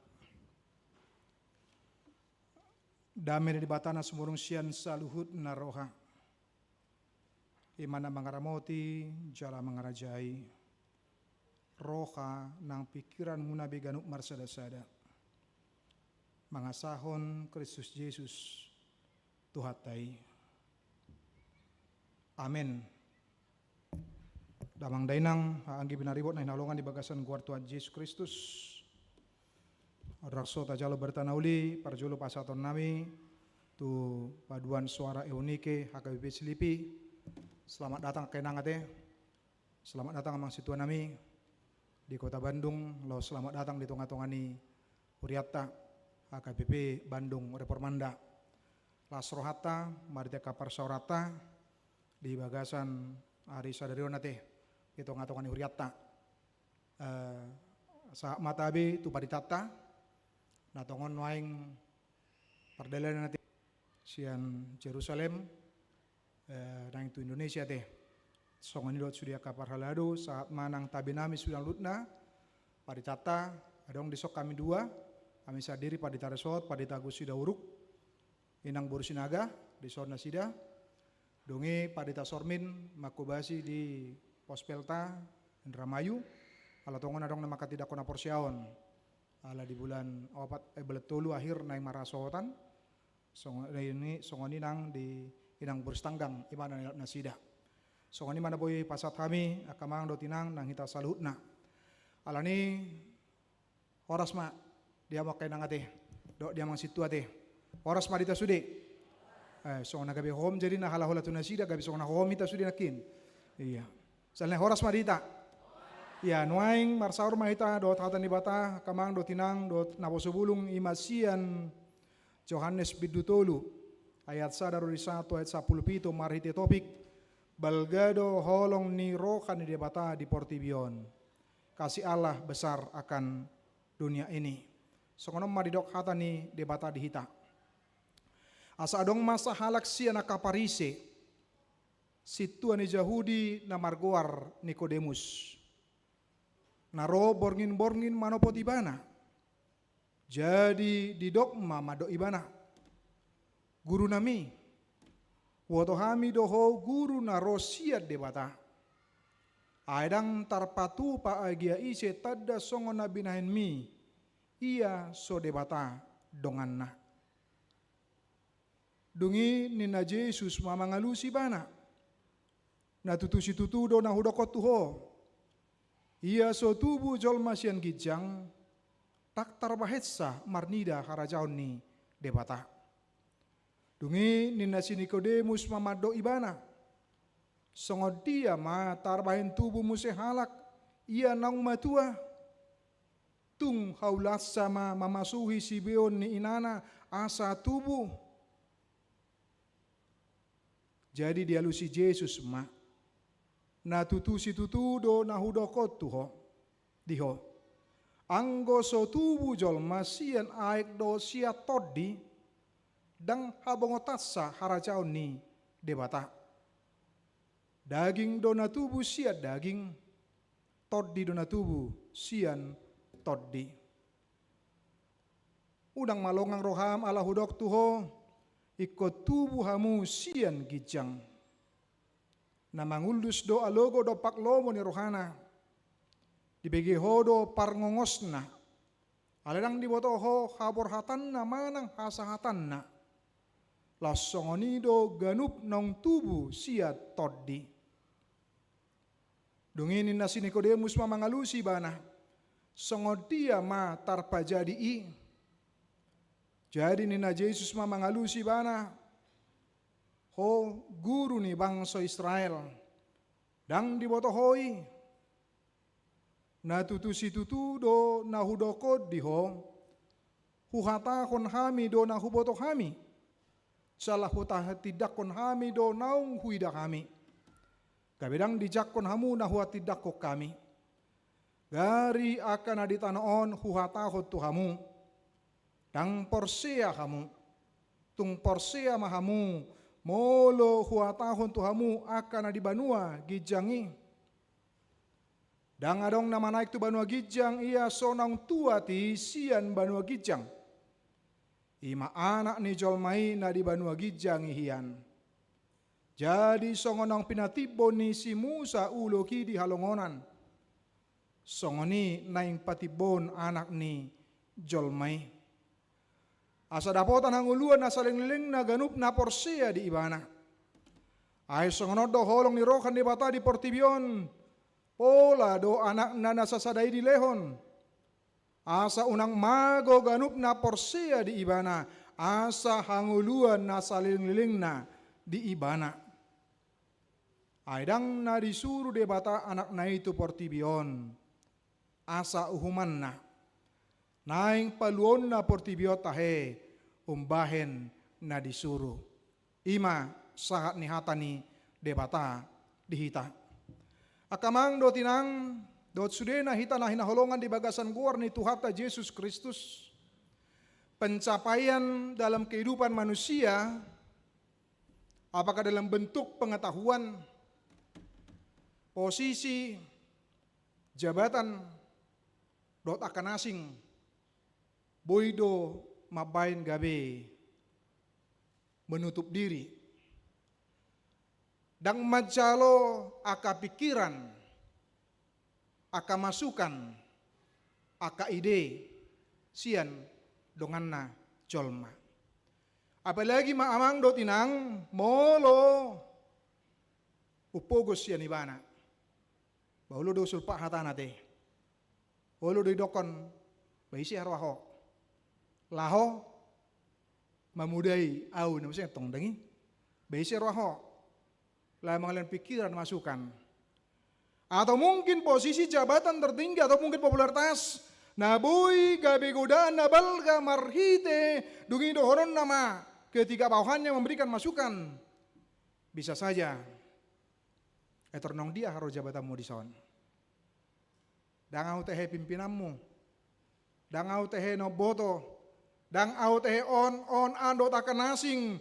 Dame ni Debata na sumurung sian saluhut na roha, i ma na mangaramoti jala mangarajai roha nang pingkiranmuna be ganup marsadasada, mangasahon Kristus Jesus Tuhanta i. Amen. Damang dainang, anggi pinaribot na hinaholongan di bagasan goar Tuhan Jesus Kristus, rap so tajalo berta na uli. Parjolo pasahaton nami tu paduan suara Eunike H K B P Selipi. Selamat datang angka inang ate. Selamat datang amang sintua nami di kota Bandung, laos selamat datang di tonga-tonga ni hurianta H K B P Bandung Reformanda. Las rohanta marhite angka parsaoranta di bagasan ari sadari on ate di tonga-tonga ni hurianta. Eh, sahat ma tabe tu paritanta na tongon nuaeng pardalanan ate sian Jerusalem, eh, naeng tu Indonesia ate. Songon i dohot sude angka parhalado, sahat ma nang tabe nami sude na lutna. Paritanta adong dison hami dua, hami sandiri Pandita Resort, Pandita Agus Sidauruk, Inang boru Sinaga, dison nasida. Dung i Pandita Sormin mangkobasi di Pospelta Indramayu, ala tongon adong na manghatindanghon haporseaon. Ala di bulan opat, eh, bulan tolu akhir naeng marhasohotan. Songon i, songon i nang di Inang boru Sitanggang, i ma na nilap nasida. Songon i ma na boi pasahat hami angka amang dohot inang nang hita saluhutna. Alani horas ma di hamu angka inang ate dohot di amang sintua ate. Horas ma di hita sude. Eh, songon na gabe hohom jadi na halahola tu nasida, gabe songon na hohom hita sude nangkin. Ia. Sala ni horas ma di hita. Ia, nuaeng marsaor ma hita dohot hata ni Debata, angka amang dohot inang dohot naposo bulung, i ma sian Johannes bindu tolu ayat sada ro di sahat tu ayat sampulu pitu marhite topik, Balga do holong ni roha ni Debata di portibi on. Kasih Allah besar akan dunia ini. Songon on ma didok hata ni Debata di hita. Asa adong ma sahalak sian angka Parise, sintua ni Jahudi na margoar Nikodemus, na ro borngin-borngin manopot Ibana. Jadi didok ma mandok Ibana, Guru nami, huboto hami do Ho guru na ro sian Debata. Ai ndang tarpatupa agia ise tanda songon na binahenmi, ia so Debata donganna. Dung i ninna Jesus ma mangalusi ibana, Na tutu situtu do na hudok on tu ho. Ia so tubu jolma sian ginjang, ndang tarbahensa marnida harajaon ni Debata. Dung i ninna si Nikodemus ma mandok ibana, Songon dia ma tarbahen tubu muse halak, ia naung matua? Tung haulahsa ma mamasuhi sibeon ni inana asa tubu? Jadi dialusi Jesus ma, Na tutu situtu do na hudok on tu ho, di ho. Anggo so tubu jolma sian aek dohot sian tondi, ndang habongotansa harajaon ni Debata. Daging do na tubu sian daging, tondi do na tubu sian tondi. Unang ma longang roham ala hudok tu ho, Ingkon tubu hamu sian ginjang. Na mangullus do alogo dompak lomo ni rohana. Dibege ho do parngongosna. Alai ndang diboto ho haborhatanna manang hasahatanna. Laos songon i do ganup naung tubu sian tondi. Dung i ninna si Nikodemus ma mangalusi ibana, Songon dia ma tarpajadi i? Jadi ninna Jesus ma mangalusi ibana, Ho guru ni bangso Israel, ndang diboto ho i? Na tutu situtu do na hudok on di ho, Huhatahon hami do na huboto hami, jala huhatindangkon hami do naung huida hami. Gabe ndang dijangkon hamu na huhatindangkon hami. Gari angka na di tano on huhatahon tu hamu, ndang porsea hamu. Tung porsea ma hamu, molo huhatahon tu hamu angka na di banua ginjang i. Ndang adong na manaek tu banua ginjang ia so naung tuat i sian banua ginjang. I ma Anak ni jolma i na di banua ginjang i hian. Jadi songon naung pinatimbo ni si Musa ulok i di halongonan, songon i naeng patimboon Anak ni jolma i. Asa dapotan hangoluan na salelenglelengna ganup na porsea di Ibana. Ai songon on do holong ni roha ni Debata di portibi on, pola do Anakna na sasada i dilehon. Asa unang mago ganup na porsea di Ibana, asa hangoluan na salelenglelengna di Ibana. Ai ndang na disuru Debata Anakna i tu portibi on, asa uhumanna, naeng paluonna portibi on tahe umbahen na disuru. I ma sahat ni hata ni Debata di hita. Angka amang dohot inang, dohot sudena hita na hinaholongan di bagasan goar ni Tuhanta Jesus Kristus, pencapaian dalam kehidupan manusia, apakah dalam bentuk pengetahuan, posisi, jabatan, dohot angka na asing, boi do mambahen gabe menutup diri. Ndang manjalo angka pikiran, angka masukan, angka ide sian donganna jolma. Apalagi ma amang dohot inang, molo umpogos sian ibana. Ba olo do sulpak hatana te. Olo do idokkon, ba ise roha ho? Laho mamodai au, na muse tong dang i. Ba ise roha ho? Laho mangalehon pikiran, masukan. Atau mungkin posisi jabatan tertinggi, atau mungkin popularitas, na boi gabe godaan na balga marhite dung i dohononna ma ketidakmauannya memberikan masukan. Bisa saja. Eh, tornong dia haru jabatanmu dison? Ndang ahu tehe pimpinanmu. Ndang ahu tehe na umboto. Ndang ahu tehe on, on, an dohot angka na asing.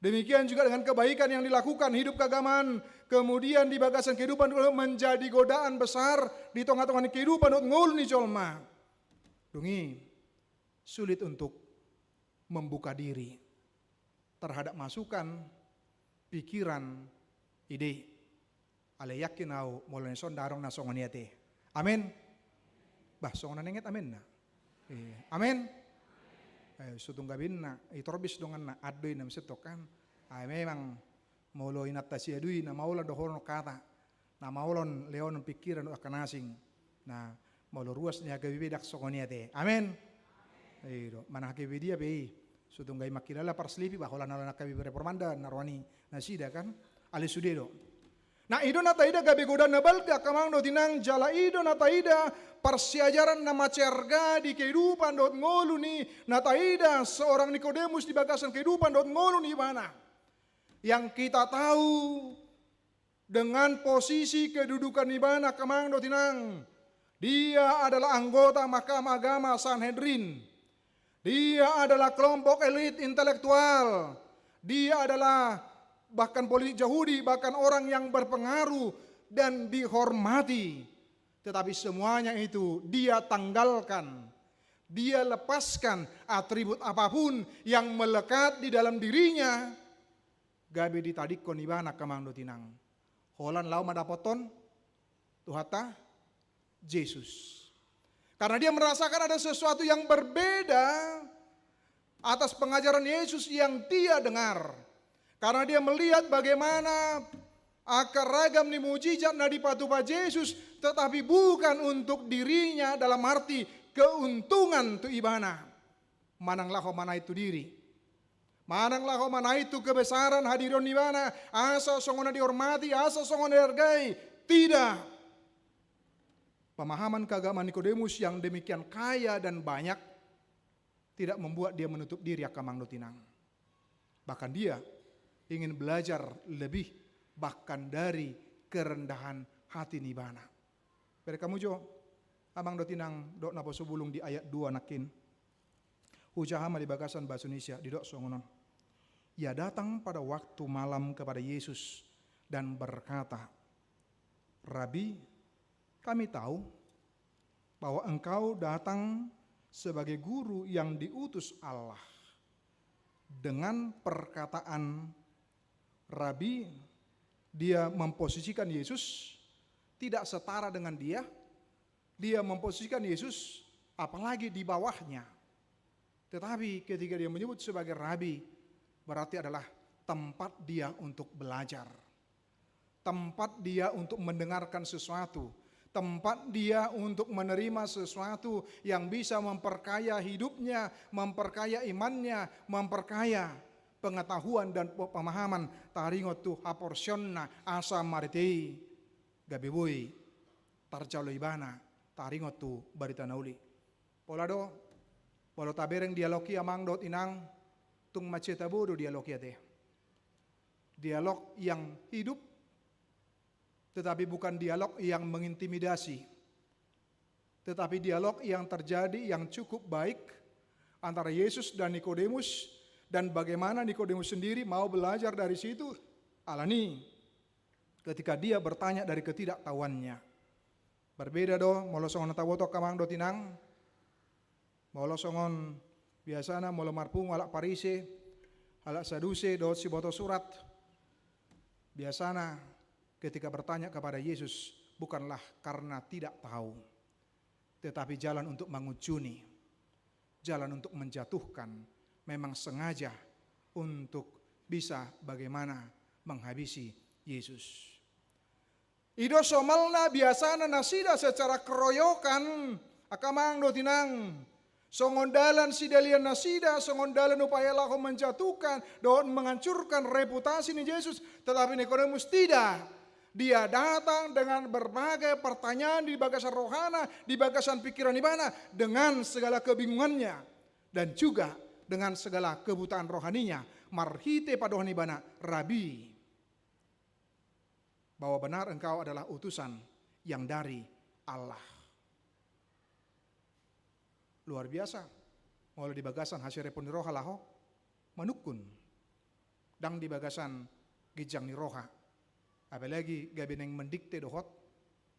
Demikian juga dengan kebaikan yang dilakukan, hidup keagamaan, kemudian di bagasan kehidupan menjadi godaan besar di tonga-tonga ni kehidupan dohot ngolu ni jolma. Dung i, sulit untuk membuka diri terhadap masukan, pikiran, ide. Alai yakin ahu molo na dison ndang adong na songon i ate. Amen. Bah, songon na nenget amen na. Iya. Amen. Eh, so tung gabe inna, itorbis donganna, an do i na muse tong kan. Ai memang molo inanta siadui na maolan dohonon hata, na maolan lehonon pikiran dohot angka na asing. Na molo ruas ni H K B P ndang songon i ate. Amen. I do, manang H K B P dia pe i. So tung gabe mangkilala parslipi, bah, holan, holan H K B P Reformanda na roha ni nasida kan. Alai sude do. Nah, i do na taida gabe godaan na balga angka amang dohot inang, jala i do na taida parsiajaran na mansai arga di kehidupan dohot ngolu ni, na taida seorang Nikodemus di bagasan kehidupan dohot ngolu ni ibana. Yang kita tahu, dengan posisi kedudukan ibana angka amang dohot inang, dia adalah anggota Mahkamah Agama Sanhedrin. Dia adalah kelompok elit intelektual. Dia adalah bahkan politik Yahudi, bahkan orang yang berpengaruh dan dihormati. Tetapi semuanya itu dia tanggalkan. Dia lepaskan atribut apapun yang melekat di dalam dirinya. Gabe ditadingkon ibana angka amang dohot inang. Holan laho mandapothon Tuhanta Jesus. Karena dia merasakan ada sesuatu yang berbeda atas pengajaran Yesus yang dia dengar. Karena dia melihat bagaimana angka ragam ni mujizat na dipatupa Jesus, tetapi bukan untuk dirinya dalam arti keuntungan tu ibana. Manang laho manaek tu diri. Manang laho manaek tu kebesaran hadirion ni ibana, asa songon na dihormati, asa songon na dihargai. Tidak. Pemahaman keagamaan Nikodemus yang demikian kaya dan banyak tidak membuat dia menutup diri angka amang dohot inang. Bahkan dia ingin belajar lebih bahkan dari kerendahan hati ni ibana. Bereng hamu jo, amang dohot inang, dohot naposo bulung di ayat dua nangkin. Hujaha ma di bagasan bahasa Indonesia, didok songon on. Ia datang pada waktu malam kepada Yesus dan berkata, "Rabi, Kami tahu bahwa engkau datang sebagai guru yang diutus Allah. Dengan perkataan Rabi, dia memposisikan Yesus tidak setara dengan dia, dia memposisikan Yesus apalagi di bawahnya. Tetapi ketika dia menyebut sebagai Rabi, berarti adalah tempat dia untuk belajar. Tempat dia untuk mendengarkan sesuatu. Tempat dia untuk menerima sesuatu yang bisa memperkaya hidupnya, memperkaya imannya, memperkaya pengetahuan dan pe-, pemahaman. Taringot tu haporseaonna asa marhite i gabe boi tarjalo ibana taringot tu barita na uli. Pola do, molo tabereng dialog i amang dohot inang, tung mansai tabo do dialog i ate. Dialog yang hidup, tetapi bukan dialog yang mengintimidasi. Tetapi dialog yang terjadi yang cukup baik antara Yesus dan Nikodemus, dan bagaimana Nikodemus sendiri mau belajar dari situ, alani ketika dia bertanya dari ketidaktahuannya. Berbeda do, molo songon na taboto amang dohot inang, molo songon biasana, molo marpungu halak Parise, halak Saduse, dohot siboto surat, biasana ketika bertanya kepada Yesus, bukanlah karena tidak tahu, tetapi jalan untuk mengucuni, jalan untuk menjatuhkan, memang sengaja untuk bisa bagaimana menghabisi Yesus. I do somalna biasana nasida secara keroyokan, angka amang dohot inang. Songon dalan sidalian nasida, songon dalan upaya laho menjatuhkan, dohot menghancurkan reputasi ni Jesus. Tetapi Nikodemus tidak. Dia datang dengan berbagai pertanyaan di bagasan rohana, di bagasan pikiran ibana, dengan segala kebingungannya. Dan juga dengan segala kebutaan rohaninya, marhite pandohan ibana, Rabi, bahwa benar engkau adalah utusan yang dari Allah. Luar biasa. Molo di bagasan hasirepon ni roha laho manungkun, ndang di bagasan ginjang ni roha. Apalagi gabe naeng mendikte dohot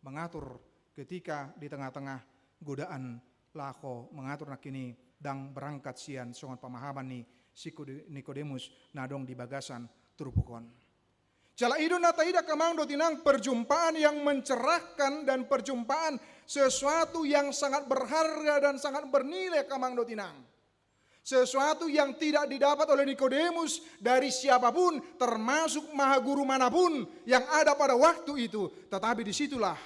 mengatur ketika di tengah-tengah godaan laho mengatur nangkin i ndang berangkat sian songon pemahaman ni si Kode-, Nikodemus na adong di bagasan turpuk on. Jala i do na taida angka amang dohot inang, perjumpaan yang mencerahkan dan perjumpaan sesuatu yang sangat berharga dan sangat bernilai angka amang dohot inang. Sesuatu yang tidak didapat oleh Nikodemus dari siapapun, termasuk maha guru manapun yang ada pada waktu itu. Tetapi disitulah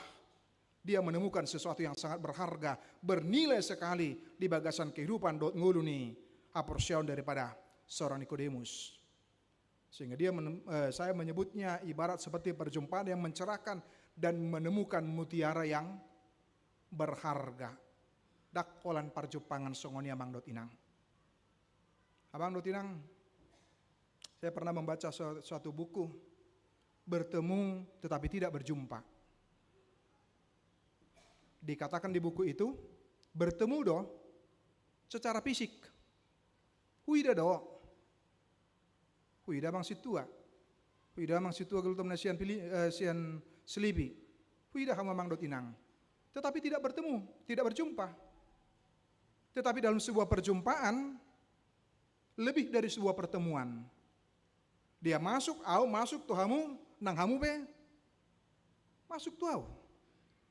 dia menemukan sesuatu yang sangat berharga, bernilai sekali di bagasan kehidupan dohot ngolu ni haporseaon daripada seorang Nikodemus. Sehingga dia menem-, eh, saya menyebutnya ibarat seperti perjumpaan yang mencerahkan dan menemukan mutiara yang berharga. Ndang holan parjumpangan songon i amang dohot inang. Amang dohot inang, saya pernah membaca su-, suatu buku, Bertemu Tetapi Tidak Berjumpa. Dikatakan di buku itu, bertemu do secara fisik. Huida do. Huida amang sintua. Huida amang sintua, gelutom na sian Pili-, eh, sian Selipi. Huida hamu amang dohot inang. Tetapi tidak bertemu, tidak berjumpa. Tetapi dalam sebuah perjumpaan, lebih dari sebuah pertemuan. Dia masuk, au masuk tu hamu, nang hamu pe masuk tu au.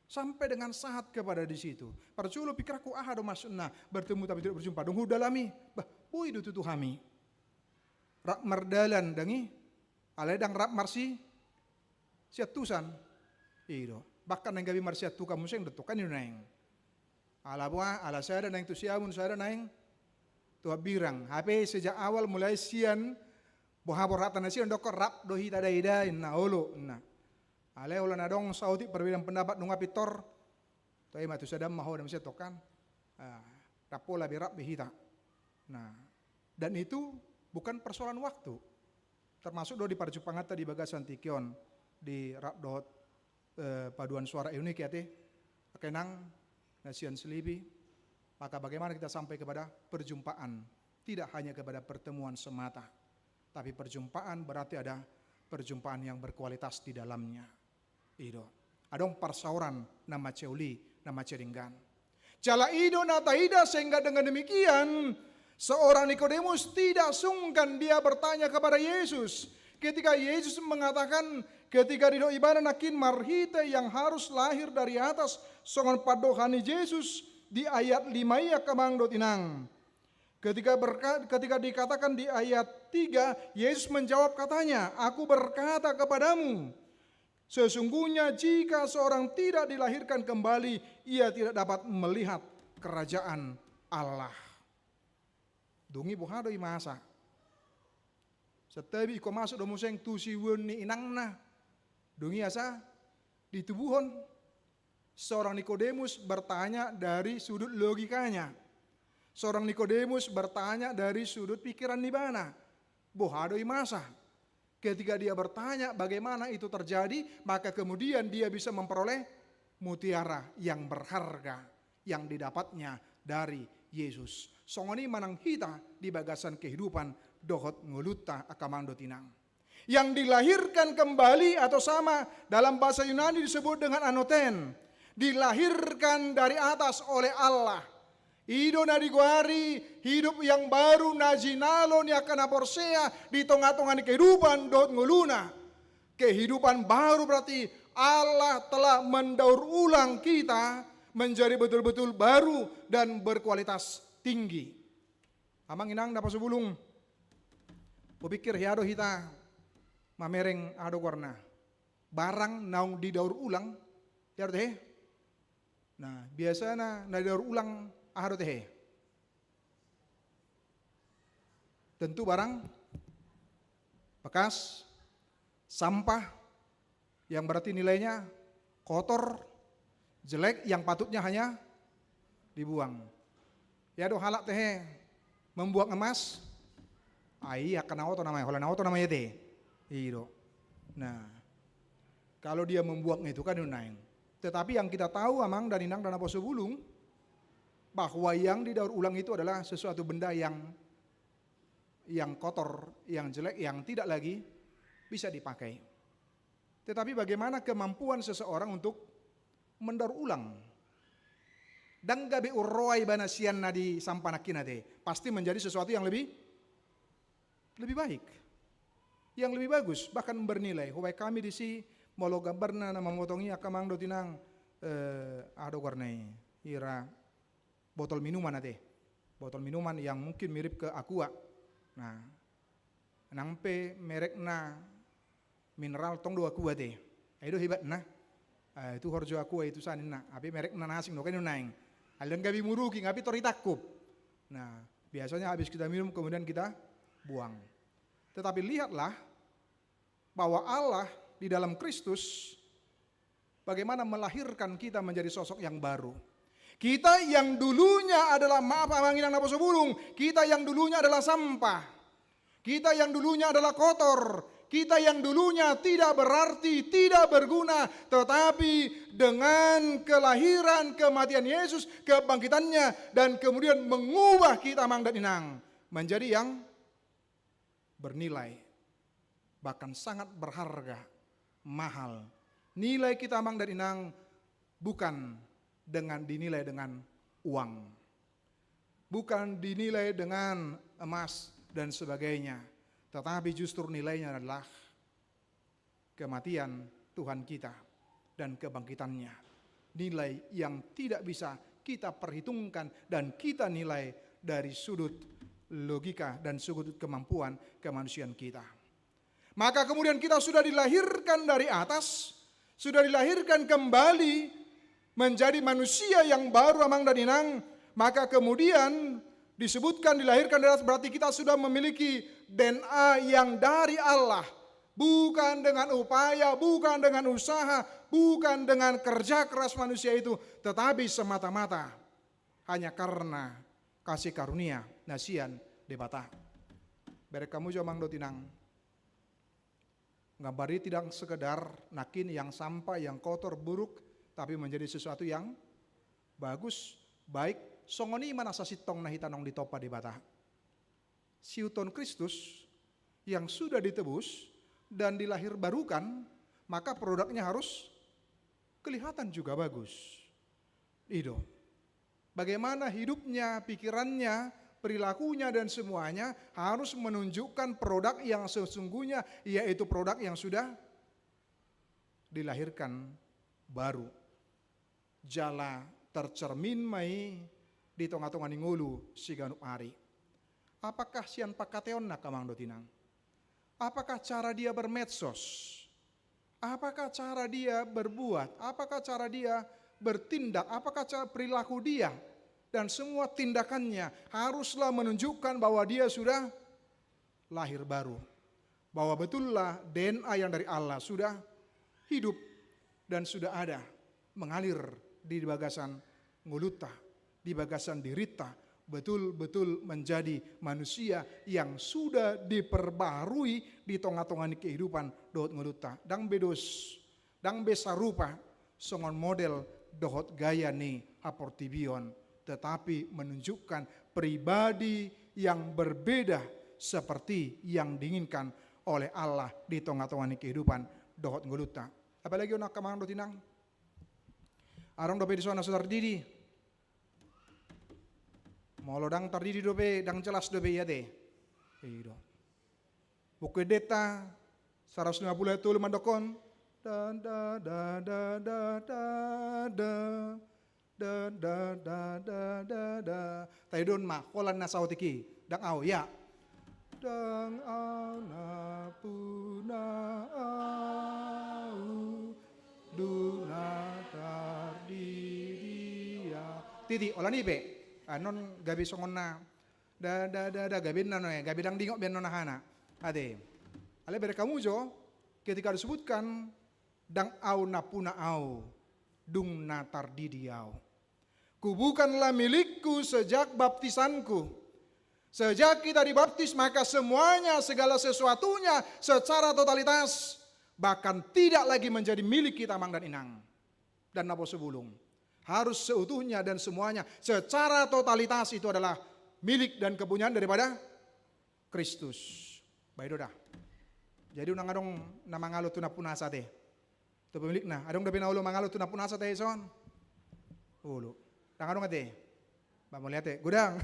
Sampai dengan sahat kepada di situ. Parjolo pikiranku, aha do maksudna bertemu tapi tidak berjumpa. Dung hudalami, bah, boi do tutu hami rap mardalan, ndang i, alai ndang rap marsi-, siantusan. I do. Bahkan naeng gabe marsiantukan muse, ndang tongkan i do naeng. Ala boha, ala sada naeng tu siamun, sada naeng tu hambirang. Hape sejak awal mulai sian boha borhatna nasida, ndok rap do hita daida, inna, olo, inna. Alai holan adong saotik perbedaan pendapat, nunga pintor, tu ai ma tu sada ma ho, da muse tongkan. Ah, rap pola be, rap be hita. Nah, dan itu bukan persoalan waktu. Termasuk do di parjumpanganta di bagasan tingki on, di rap dohot, eh, paduan suara unik i ate, angka inang na sian Selipi, maka bagaimana kita sampai kepada perjumpaan, tidak hanya kepada pertemuan semata, tapi perjumpaan berarti ada perjumpaan yang berkualitas di dalamnya. I do. Adong parsaoran na mansai uli, na mansai denggan. Jala i do na taida sehingga dengan demikian seorang Nikodemus tidak sungkan dia bertanya kepada Yesus. Ketika Yesus mengatakan, ketika didok ibana nangkin marhite yang harus lahir dari atas, songon pandohan ni Jesus di ayat lima i angka amang dohot inang. Ketika berka-, ketika dikatakan di ayat tiga, Yesus menjawab katanya, "Aku berkata kepadamu, sesungguhnya jika seorang tidak dilahirkan kembali, ia tidak dapat melihat kerajaan Allah." Dung i boha do i masa? Santabi ingkon masuk do muse tu siuon ni inangna. Dung i asa ditubuhon. Seorang Nikodemus bertanya dari sudut logikanya. Seorang Nikodemus bertanya dari sudut pikiran ni ibana. Boha do i masa? Ketika dia bertanya bagaimana itu terjadi, maka kemudian dia bisa memperoleh mutiara yang berharga yang didapatnya dari Yesus. Songon i ma nang hita di bagasan kehidupan dohot ngolunta angka amang dohot inang. Yang dilahirkan kembali atau sama dalam bahasa Yunani disebut dengan anoten, dilahirkan dari atas oleh Allah. I do na digoari hidup yang baru na jinalo ni angka na porsea di tonga-tonga ni kehidupan dohot ngoluna. Kehidupan baru berarti Allah telah mendaur ulang kita menjadi betul-betul baru dan berkualitas tinggi. Amang inang na pasubulung, hupikir hea do hita mamereng aha do goarna, barang naung didaur ulang, hea do tehe? Nah, biasana na didaur ulang aha do tehe? Tentu barang bekas, sampah, yang berarti nilainya kotor, jelek, yang patutnya hanya dibuang. Hea do halak tehe membuang emas? Ai, angka na oto nama i, holan na oto nama i tehe. I do. Nah, kalau dia membuang itu kan, inang. Tetapi yang kita tahu, amang dan inang na pasubulung, bahwa yang didaur ulang itu adalah sesuatu benda yang, yang kotor, yang jelek, yang tidak lagi bisa dipakai. Tetapi bagaimana kemampuan seseorang untuk mendaur ulang? Ndang gabe umroha ibana sian na di sampah nangkin ate, pasti menjadi sesuatu yang lebih, lebih baik, yang lebih bagus, bahkan bernilai. Hubaen hami disi molo gambarna na mamotong i angka amang dohot inang, eh, aha do goarna i, hira botol minuman ate. Botol minuman yang mungkin mirip ke Aqua. Nah, nang pe merekna mineral tong do Aqua ate. Ai do hebatna. Eh, itu horjo Aqua itu sa ninna. Tapi merekna na asing do kan, inang. Alai ndang gabe murugi, tapi tor ditangkup. Nah, biasanya habis kita minum kemudian kita buang. Tetapi lihatlah, bahwa Allah di dalam Kristus bagaimana melahirkan kita menjadi sosok yang baru. Kita yang dulunya adalah, maaf amang inang na pasubulung, kita yang dulunya adalah sampah. Kita yang dulunya adalah kotor. Kita yang dulunya tidak berarti, tidak berguna, tetapi dengan kelahiran, kematian Yesus, kebangkitannya, dan kemudian mengubah kita, amang dan inang, menjadi yang bernilai, bahkan sangat berharga, mahal. Nilai kita, amang dan inang, bukan dengan, dinilai dengan uang, bukan dinilai dengan emas dan sebagainya, tetapi justru nilainya adalah kematian Tuhan kita dan kebangkitannya. Nilai yang tidak bisa kita perhitungkan dan kita nilai dari sudut logika dan sudut kemampuan kemanusiaan kita. Maka kemudian kita sudah dilahirkan dari atas, sudah dilahirkan kembali menjadi manusia yang baru, amang dan inang, maka kemudian disebutkan dilahirkan dari atas, berarti kita sudah memiliki D N A yang dari Allah. Bukan dengan upaya, bukan dengan usaha, bukan dengan kerja keras manusia itu, tetapi semata-mata hanya karena kasih karunia na sian Debata. Bereng hamu jo, amang dohot inang. Gambar i tidak sekedar nangkin yang sampah, yang kotor, buruk, tapi menjadi sesuatu yang bagus, baik. Songon i ma na sasintongna hita naung ditompa Debata. Siuton Kristus yang sudah ditebus dan dilahirbarukan, maka produknya harus kelihatan juga bagus. I do. Bagaimana hidupnya, pikirannya, perilakunya, dan semuanya harus menunjukkan produk yang sesungguhnya, yaitu produk yang sudah dilahirkan baru. Jala tercermin ma i di tonga-tonga ni ngolu siganup ari. Apakah sian pangkataionna, angka amang dohot inang? Apakah cara dia bermedsos? Apakah cara dia berbuat? Apakah cara dia bertindak? Apakah cara perilaku dia dan semua tindakannya haruslah menunjukkan bahwa dia sudah lahir baru? Bahwa betullah D N A yang dari Allah sudah hidup dan sudah ada, mengalir di bagasan ngolunta, di bagasan dirinta, betul-betul menjadi manusia yang sudah diperbarui di tonga-tonga ni kehidupan dohot ngolunta. Ndang be dos, ndang be sarupa songon model dohot gaya ni haportibion, tetapi menunjukkan pribadi yang berbeda seperti yang diinginkan oleh Allah di tonga-tonga ni kehidupan dohot ngolunta. Apalagi on, angka amang dohot inang, adong dope dison na so tardidi. Molo ndang tardidi dope, ndang jelas dope i ate. I do. Buku Endenta saratus lima pulu ayat tolu mandokkon, da da da da da da da da da da da da da. Taidon ma holan na saotik i, ndang au, ya. Ndang au na puna au, dung na tardidi au. Titi, holan i pe. Anon gabe songon na da da da da, gabe na noe, gabe ndang dingot be annon hana. Ate. Alai bereng hamu jo, ketika disebutkan, ndang au na puna au, dung na tardidi au. Ku bukanlah milikku sejak baptisanku. Sejak kita dibaptis, maka semuanya, segala sesuatunya secara totalitas, bahkan tidak lagi menjadi milik kita, amang dan inang. Dan naposo bulung. Harus seutuhnya dan semuanya secara totalitas itu adalah milik dan kepunyaan daripada Kristus. Baik, do da. Jadi unang adong na mangalo tu nampunasa ate. Tu pemilikna. Adong dope na olo mangalo tu nampunasa ate dison? Olo. Ndang adong ate. Ba mauliate. Godang.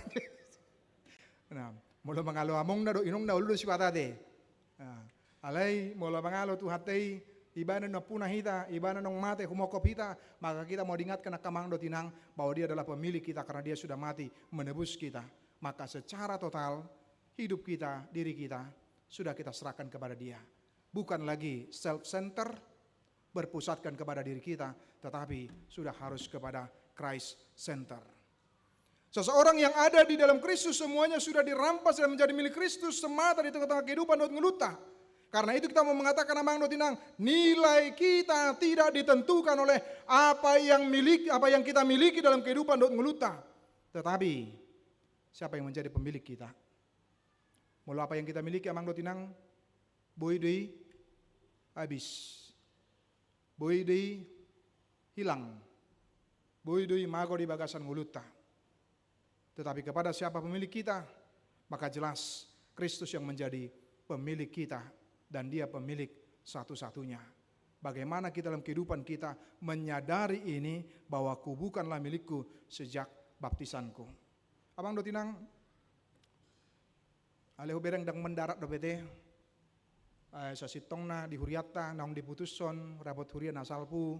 Nah, molo mangalo amongna dohot inongna, olo do sipata ate. Nah, alai molo mangalo Tuhanta i, ibana nampuna hita, ibana naung mate humongkop hita, maka kita mau diingatkan, angka amang dohot inang, bahwa Dia adalah pemilik kita karena Dia sudah mati menebus kita. Maka secara total hidup kita, diri kita, sudah kita serahkan kepada Dia. Bukan lagi self center, berpusatkan kepada diri kita, tetapi sudah harus kepada Christ center. Seseorang yang ada di dalam Kristus, semuanya sudah dirampas dan menjadi milik Kristus semata di tengah-tengah kehidupan dohot ngolunta. Karena itu kita mau mengatakan, amang dohot inang, nilai kita tidak ditentukan oleh apa yang milik, apa yang kita miliki dalam kehidupan dohot ngolunta. Tetapi siapa yang menjadi pemilik kita? Molo apa yang kita miliki, amang dohot inang, boi do i habis. Boi do i hilang. Boi do i mago di bagasan ngolunta. Tetapi kepada siapa pemilik kita, maka jelas Kristus yang menjadi pemilik kita dan Dia pemilik satu-satunya. Bagaimana kita dalam kehidupan kita menyadari ini, bahwa ku bukanlah milikku sejak baptisanku. Amang dohot inang, alai hubereng ndang mendarat dope ate. Eh, sasintongna di hurianta naung diputushon, dapot huria na salpu,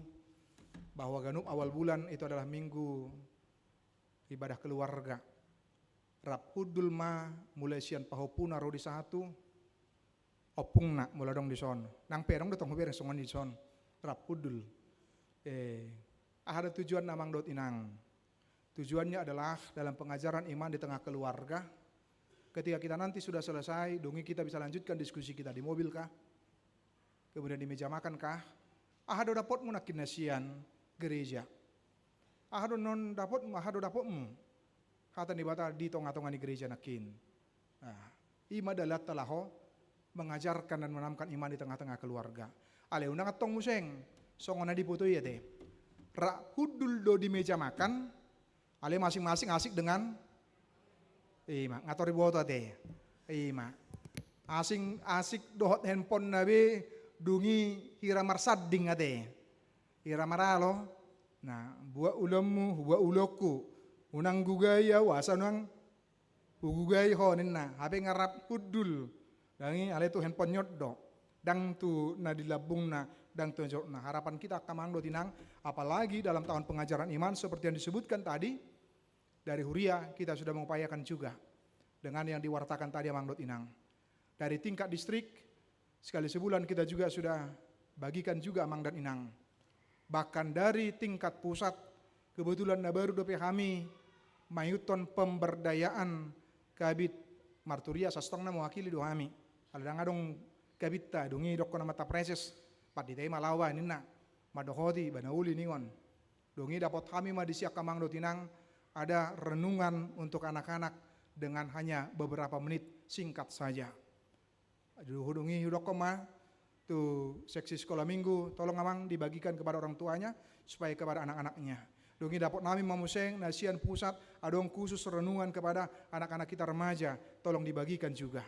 bahwa ganup awal bulan itu adalah minggu ibadah keluarga. Rap hundul ma mulai sian pahompuna ro di sahat tu ompungna, molo adong dison. Nang pe adong do tong hubereng songon i dison. Rap hundul. Eh, aha do tujuanna, amang dohot inang? Tujuannya adalah dalam pengajaran iman di tengah keluarga. Ketika kita nanti sudah selesai, dung i kita bisa lanjutkan diskusi kita di mobil kah? Kemudian di meja makan kah? Aha do dapotmu nangkin na sian gereja? Aha do non dapotmu, aha do dapotmu hata ni Debata di tonga-tonga ni gereja nangkin? Nah, i ma dalanta laho mengajarkan dan menanamkan iman di tengah-tengah keluarga. Alai unang antong muse songon na diboto i ate. Rap hundul do di meja makan, alai masing-masing asik dengan, i ma, nga tor diboto ate. I ma. Asing, asik dohot handphonena be, dung i hira marsanding ate. Hira maralo, na buat ulaonmu, buat ulaonku, unang gugai au asa unang hugugai ho ninna, hape nga rap hundul. Ndang i, alai tu handphone-na do, ndang tu na di lambungna, ndang tu na jolma. Harapan kita angka amang dohot inang, apalagi dalam tahun pengajaran iman seperti yang disebutkan tadi, dari huria kita sudah mengupayakan juga dengan yang diwartakan tadi amang dohot inang. Dari tingkat distrik, sekali sebulan kita juga sudah bagikan juga amang dan inang. Bahkan dari tingkat pusat, kebetulan na baru dope hami maihuthon pemberdayaan Kabid Marturia, sasintongna mewakili do hami. Ala ndang adong kabidta, dung i didokkon amanta preses, pandita i ma laho ba ninna, mandohoti ba na uli ningon. Dung i dapot hami ma disi angka amang dohot inang, ada renungan untuk anak-anak dengan hanya beberapa menit, singkat saja. Dung i hudokkon ma tu seksi sekolah minggu, tolong amang dibagikan kepada orang tuanya, supaya kepada anak-anaknya. Dung i dapot nami ma muse na sian pusat, adong khusus renungan kepada anak-anak kita remaja, tolong dibagikan juga.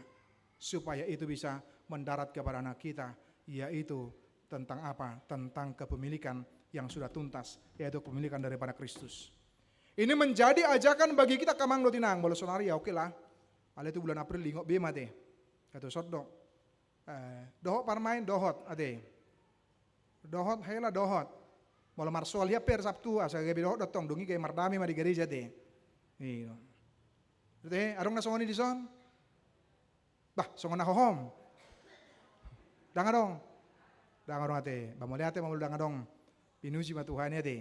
Supaya itu bisa mendarat kepada anak kita, yaitu tentang apa? Tentang kepemilikan yang sudah tuntas, yaitu kepemilikan daripada Kristus. Ini menjadi ajakan bagi kita angka amang dohot inang, molo saonari ya oke lah. Alai tu bulan April diingot be ma ate. Katuson do. Eh, dohot parmaen, dohot, ate. Dohot hela, dohot. Molo marsoal hian pe Sabtu, asa gabe dohot do tong, dung i gabe mardame ma di gareja ate. Iyo. Ate, adong na songon i dison? Bah, songon na hohom. Ndang adong. Ndang adong ate. Ba mauliate ma molo ndang adong. Pinuji ma Tuhan i ate.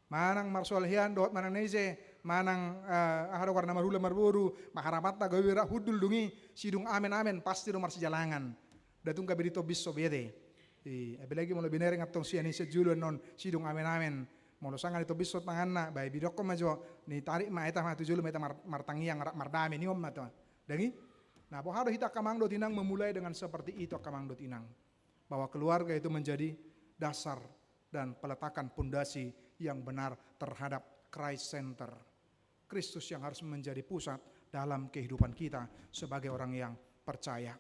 Manang marsoal hian dohot manang na ise, manang, eh, aha do, goarna, marhula marboru, ma harapanta gabe rap hundul, dung i sidung amen-amen, pasti do marsijalangan. Nda tung gabe ditombison be ate. I, apalagi molo binereng antong sian i sian jolo annon sidung amen-amen. Molo sanga ditombison tanganna, ba didokkon ma jo, ditarik ma hita ma tu jolo ma hita mar-, martangiang rap mardame ningon ma tu. Dung i? Nah, boha do hita angka amang dohot inang memulai dengan seperti itu angka amang dohot inang. Bahwa keluarga itu menjadi dasar dan peletakan pondasi yang benar terhadap Christ center. Kristus yang harus menjadi pusat dalam kehidupan kita sebagai orang yang percaya.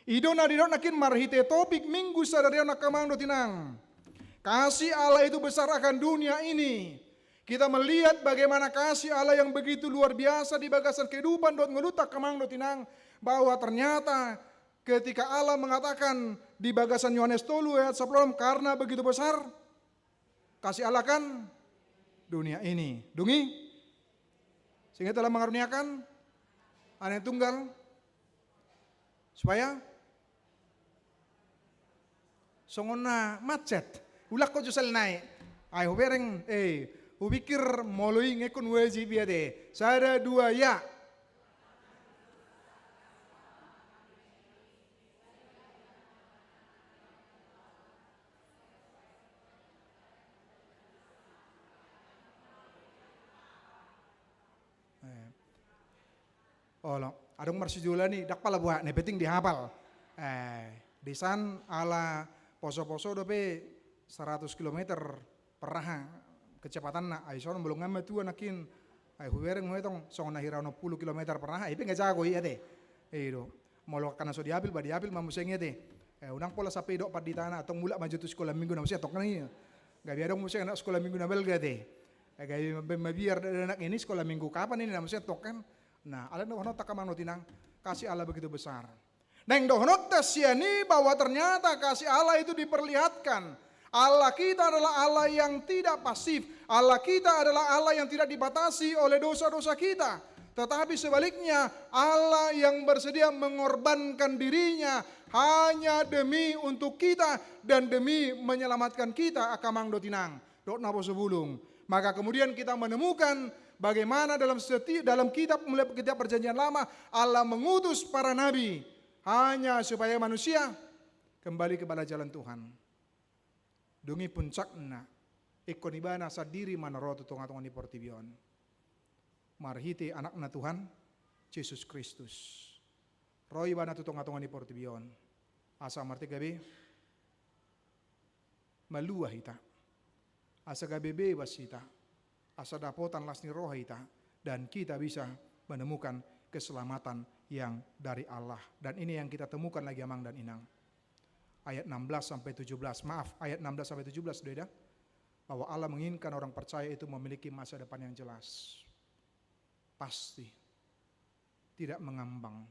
I do na didok nangkin marhite topik minggu sadari on angka amang dohot inang. Kasih Allah itu besar akan dunia ini. Kita melihat bagaimana kasih Allah yang begitu luar biasa di bagasan kehidupan dohot ngolunta angka amang dohot inang, bahwa ternyata ketika Allah mengatakan di bagasan Yohanes tolu ayat sampulu onom, karena begitu besar kasih Allah akan dunia ini. Dung i? Sehingga telah mengaruniakan anak tunggal. Supaya songon na macet. Ulak ko jusal nai. Ai hubereng, eh, hupikir molo i nga ingkon wajib i ate. Sada, dua, ya. Eh. Olo, adong marsijoloan i, ndang pala boha, na penting dihapal. Eh, disan ala poso-poso dope saratus kilometer per aha kecepatanna, ai songon molo nga matua nangkin, ai hubereng huetong songon na hira onom pulu kilometer per aha, i pe nga jago i ate. I do. Molo angka na so diapil, ba diapil ma muse i ate. Eh, unang pola sampe didok panditana, antong mulak ma jo tu sikola minggu na muse antong kan i. Gabe adong muse anak sikola minggu na balga ate. Eh, gabe mabiar dakdanak i, sikola minggu kapan ini na muse antong kan. Nah, alai na dohononta angka amang dohot inang, kasih Allah begitu besar. Naeng dohononta sian i bahwa ternyata kasih Allah itu diperlihatkan. Allah kita adalah Allah yang tidak pasif. Allah kita adalah Allah yang tidak dibatasi oleh dosa-dosa kita. Tetapi sebaliknya, Allah yang bersedia mengorbankan dirinya hanya demi untuk kita dan demi menyelamatkan kita, angka amang dohot inang dohot naposobulung. Maka kemudian kita menemukan bagaimana dalam seti-, dalam kitab, mulai kitab Perjanjian Lama, Allah mengutus para nabi hanya supaya manusia kembali kepada jalan Tuhan. Dung i puncakna, ingkon ibana sandiri ma na ro tu tonga-tonga ni portibi on. Marhite anakna Tuhan, Jesus Kristus. Ro ibana tu tonga-tonga ni portibi on. Asa marhite gabe malua hita. Asa gabe bebas hita. Asa dapotan las ni roha hita. Dan kita bisa menemukan keselamatan yang dari Allah. Dan ini yang kita temukan lagi, amang dan inang. Ayat enam belas sampai tujuh belas. Maaf, ayat enam belas sampai tujuh belas, Deda. bahwa Allah menginginkan orang percaya itu memiliki masa depan yang jelas. Pasti. Tidak mengambang.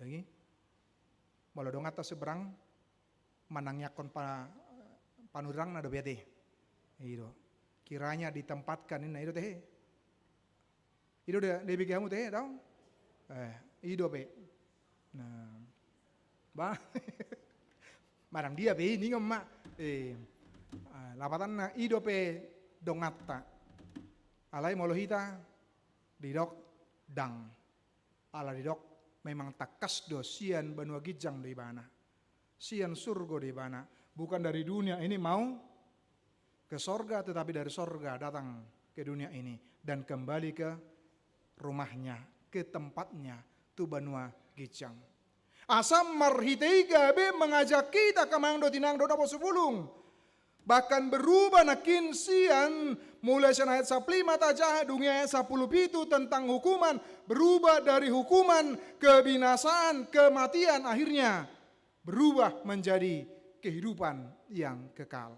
Lagi? Molo donganta seberang, manangiangkon pa-, panurirangna dope ate. I do. Kiranya ditempatkan ninna, i do ate. I do da, dia bege hamu ate, tau? Eh, i do pe. Nah. Ba. Manang dia pe, ningon ma. Eh. Ah, lapatanna, i do pe donganta. Alai molo hita, didok, ndang. Ala didok, memang tangkas do sian banua ginjang do ibana. Sian surgo do ibana. Bukan dari dunia ini mau ke sorga, tetapi dari sorga datang ke dunia ini dan kembali ke rumahnya, ke tempatnya, tu banua ginjang. Asa marhite i gabe mengajak hita, amang dohot inang dohot naposobulung. Bahkan berubah nangkin sian, mulai sian ayat sampulu lima tajaha, dung i ayat sampulu pitu tentang hukuman, berubah dari hukuman, kebinasaan, kematian, akhirnya berubah menjadi kehidupan yang kekal.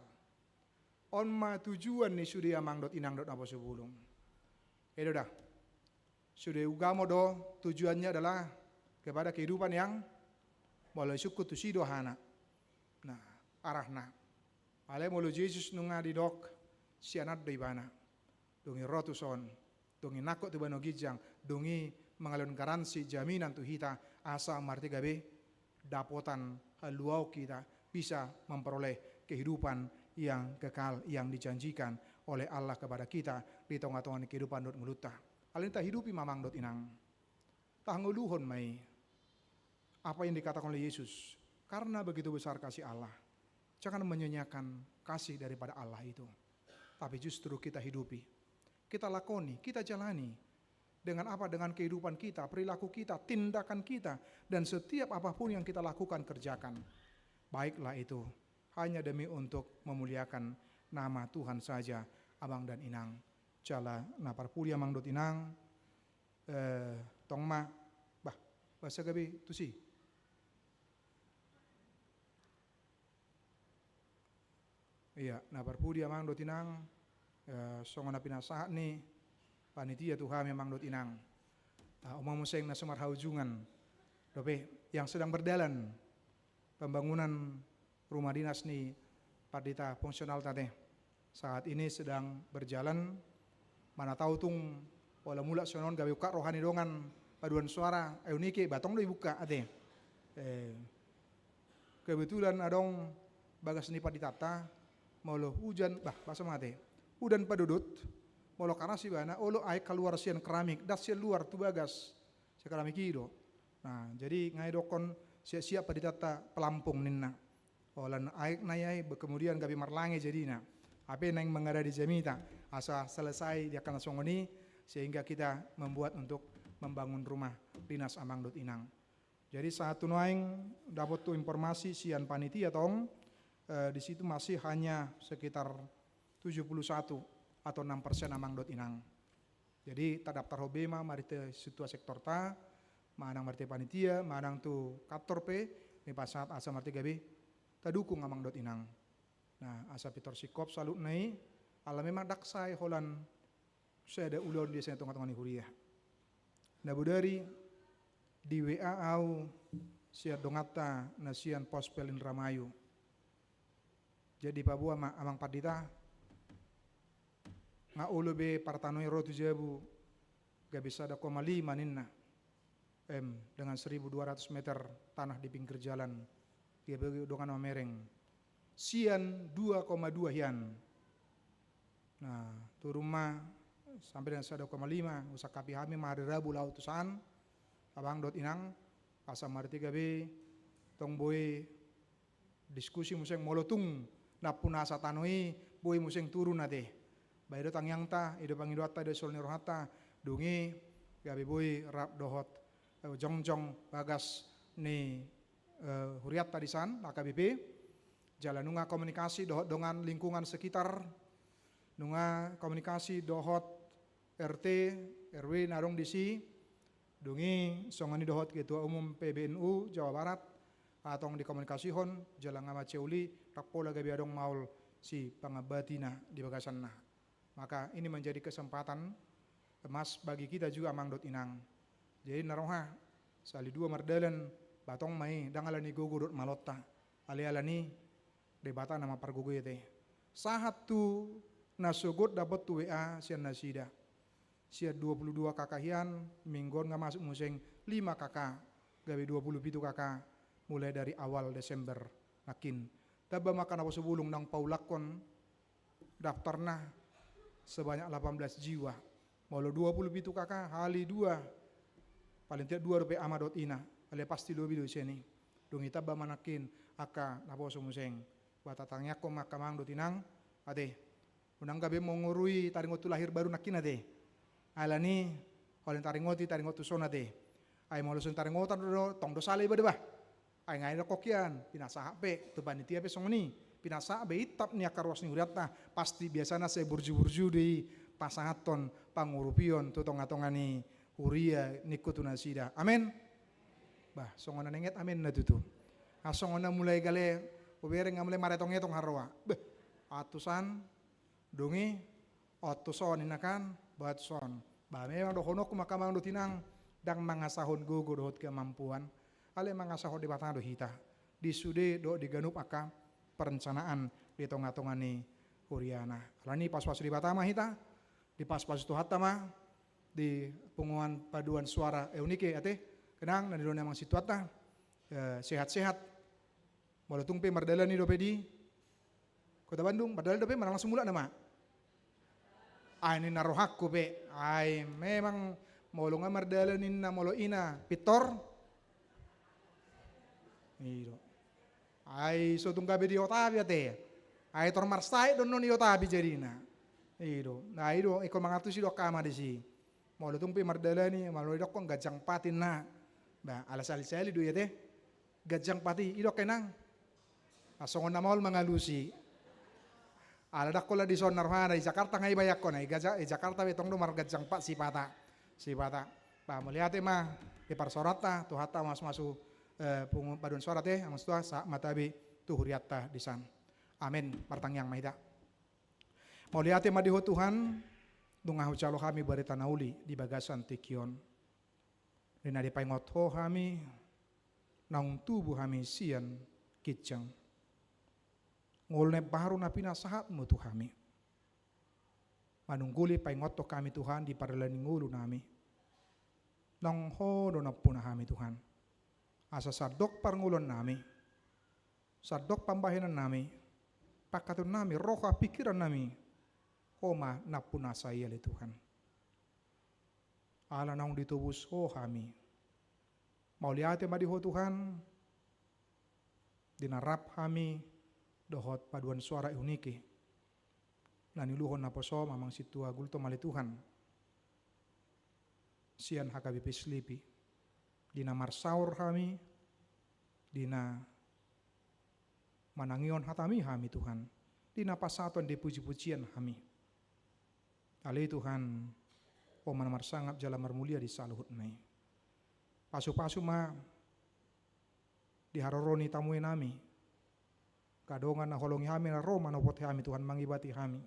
On ma tujuan ni sude, amang dohot inang dohot naposobulung. I do da. Sude ugamo do tujuannya adalah kepada kehidupan yang, molo disungkun tusi do hana. Nah, arahna. Alai molo Jesus nunga didok, sianan do ibana. Dung i ro tuson. Dung i nangkok tu banua ginjang. Dung i mangalehon garansi jaminan tu hita. Asa marhite gabe dapotan haluaon hita, bisa memperoleh kehidupan yang kekal yang dijanjikan oleh Allah kepada kita di tongatonga ni kehidupan dohot ngolunta. Alani tahidupi ma, amang dohot inang. Tahangoluhon ma i apa yang dikatakan oleh Yesus. Karena begitu besar kasih Allah. Jangan menyanyiakan kasih daripada Allah itu. Tapi justru kita hidupi. Kita lakoni, kita jalani. Dengan apa? Dengan kehidupan kita, perilaku kita, tindakan kita, dan setiap apapun yang kita lakukan, kerjakan. Baiklah itu hanya demi untuk memuliakan nama Tuhan saja, amang dan inang. Jala na parpudi, amang dohot inang, eh, tong ma, bah, boasa gabe tusi? Iya, na parpudi, amang dohot inang, eh, songon na pinasahat ni panitia tu hami, amang dohot inang. Ah, on ma muse na so marhaujungan dope, yang sedang berjalan pembangunan rumah dinas ni pandita fungsionalta ate. Saat ini sedang berjalan, mana tahu tung, olo mulak songon on gabe ungkap roha ni dongan paduan suara, eh, unike, ba tong do dibuka ate. Eh, kebetulan adong bagas ni panditanta, molo hujan, bah, boasa ma ate. Udan padodot, molo karas ibana, olo aek kaluar sian keramik, das sian luar tu bagas, sian keramik i do. Nah, jadi nga didokkon siap-siap panditanta pelampung ninna. Holan aek na i, ai, be-, kemudian gabe marlange jadina. Hape naeng mangaradi jamita, asa selesai di angka na songon i, sehingga kita membuat untuk membangun rumah dinas, amang dohot inang. Jadi sahat tu nuaeng dapot tu informasi sian panitia tong, eh, di situ masih hanya sekitar tujuh puluh satu atau enam persen, amang dohot inang. Jadi tadaptarhon be ma marhite situa sektorta, manang marhite panitia, manang tu kantor pe, dipasahat asa marhite gabe tadukung, amang dohot inang. Nah, asa pintor singkop saluhutna i, ala memang ndang sae holan sada ulaon di sian tongatonga ni huria. Na bodari di W A au sian donganta na sian Pospel Indramayu. Jadi paboa ma, amang pandita, nga olo be partano i ro tu jabu, gabe sada koma lima ninna M, dengan seribu dua ratus meter tanah di pinggir jalan. Dia bagi dongan mamereng. Sian dua koma dua hian. Nah, turun ma sampai dengan sada koma lima, usangkapi hami ma hari Rabu laho tu san, amang dohot inang, asa marhite gabe tong boi diskusi muse, molo tung nampuna asa tano i boi muse turun ate. Ba i do tangiangta, i do pangidoanta, i do solu ni rohanta, dung i gabe boi rap dohot, eh, jongjong bagas ni, eh, hurianta di san, H K B P. Jala nunga komunikasi dohot dongan lingkungan sekitar, nunga komunikasi dohot R T, R W na adong disi, dung i songon i dohot Ketua Umum P B N U Jawa Barat, antong dikomunikasihon, jala nga mansai uli, rap pola gabe adong maol si pangambatina di bagasanna. Maka ini menjadi kesempatan emas bagi kita juga, amang dohot inang. Jadi na roha, sahali dua mardalan, ba tong ma i, ndang ala ni gogo dohot malonta, alai ala ni Debata na mampargogoi, ate. Sahat tu na sogot dapot tu W A sian nasida. Sian dua puluh dua K K hian, minggu on nga masuk muse lima K K, gabe dua puluh pitu K K mulai dari awal Desember nangkin. Tamba ma angka naposo bulung naung paulakkon daftarna sebanyak delapan belas jiwa. Molo dua puluh pitu K K hali dua, paling tidak dua dope ama dohot ina, alai pasti lobi do sian i. Dung i tamba ma nangkin angka naposo muse. Ba tatangiangkon ma angka amang dohot inang, ate. Unang gabe mangorui taringot tu lahir baru nangkin, ate. Ala ni, holan taringoti, taringot tu son, ate. Ai molo songon i taringotan do, tong do sala iba, deba. Ai nga i do hokian, pinasahat pe tu panitia pe songon i. Pinasahat be intap ni angka ruas ni hurianta, pasti biasana sai burju-burju do i pasahathon pangurupion tu tonga-tonga ni huria ningku tu nasida. Amen. Bah, songon na nenget amen na tutu. Ah, songon na mulai gale, hubereng nga mulai maretong-etong haroa. Beh, antusan, dung i, antuson inna kan, ba antuson. Ba memang dohononku ma angka amang dohot inang, ndang mangasahon gogo dohot kemampuan, alai mangasahon Debata do hita. Di sude dohot di ganup angka perencanaan di tonga-tonga ni huriana. Ala ni pasu-pasu Debata ma hita, dipasu-pasu Tuhanta ma, di punguan paduan suara Eunike, ate, inang, na nidok ni amang sintuanta, eh, sehat-sehat. Molo tung pe mardalan i dope di Kota Bandung, mardalan dope, manang langsung mulak nama? Ai ninna rohangku pe, ai memang molo nga mardalan ninna, molo ina pintor. I do. Ai so tung gabe diotapi, ate. Ai tor marsahit do annon diotapi jadina. I do. Nah, i do, ingkon mangantusi do angka ama disi. Molo tung pe mardalan i, molo didokkon ganjang pat inna. Ba, ala sahali-sahali do i, ate. Ganjang pat i, i do angka inang. Ah, songon na maol mangalusi. Ala ndang holan dison na rohana, i Jakarta nga ibayangkon, i Gaja-, i Jakarta be tong do marganjang pat sipata. Sipata. Ba, mauliate ma di parsaoranta, Tuhanta masu-masu, eh, pungu-, paduan suara, ate, amang sintua, sahat ma tabi tu hurianta disan. Amen. Martangiang ma hita. Mauliate ma di Ho Tuhan, nunga hujalo hami barita na uli di bagasan tingki on. Di na dipaingot Ho hami, naung tubu hami sian ginjang. Ngolu na imbaru na pinasahatmu tu hami. Manungguli paingothon hami Tuhan di pardalanan ni ngolu nami. Naung Ho do nampuna hami Tuhan. Asa sandok parngoluan nami, sandok pambahenan nami, pangkataion nami, roha pikiran nami, Ho ma nampuna sadia ale Tuhan. Ala naung ditobus Ho hami. Mauliate ma di Ho Tuhan, di na rap hami dohot paduan suara Eunike. Na niuluhon naposom amang sintua, gultom ale Tuhan. Sian H K B P Slipi. Di na marsaor hami, di na manangihon hatami hami Tuhan. Di na pasahaton di puji-pujian hami. Ale Tuhan, Ho ma na marsangap jala marmulia di saluhutna i. Pasu-pasu ma di haroro ni tamu nami. Angka dongan na holongi hami na ro manopoti hami Tuhan, mangibati hami.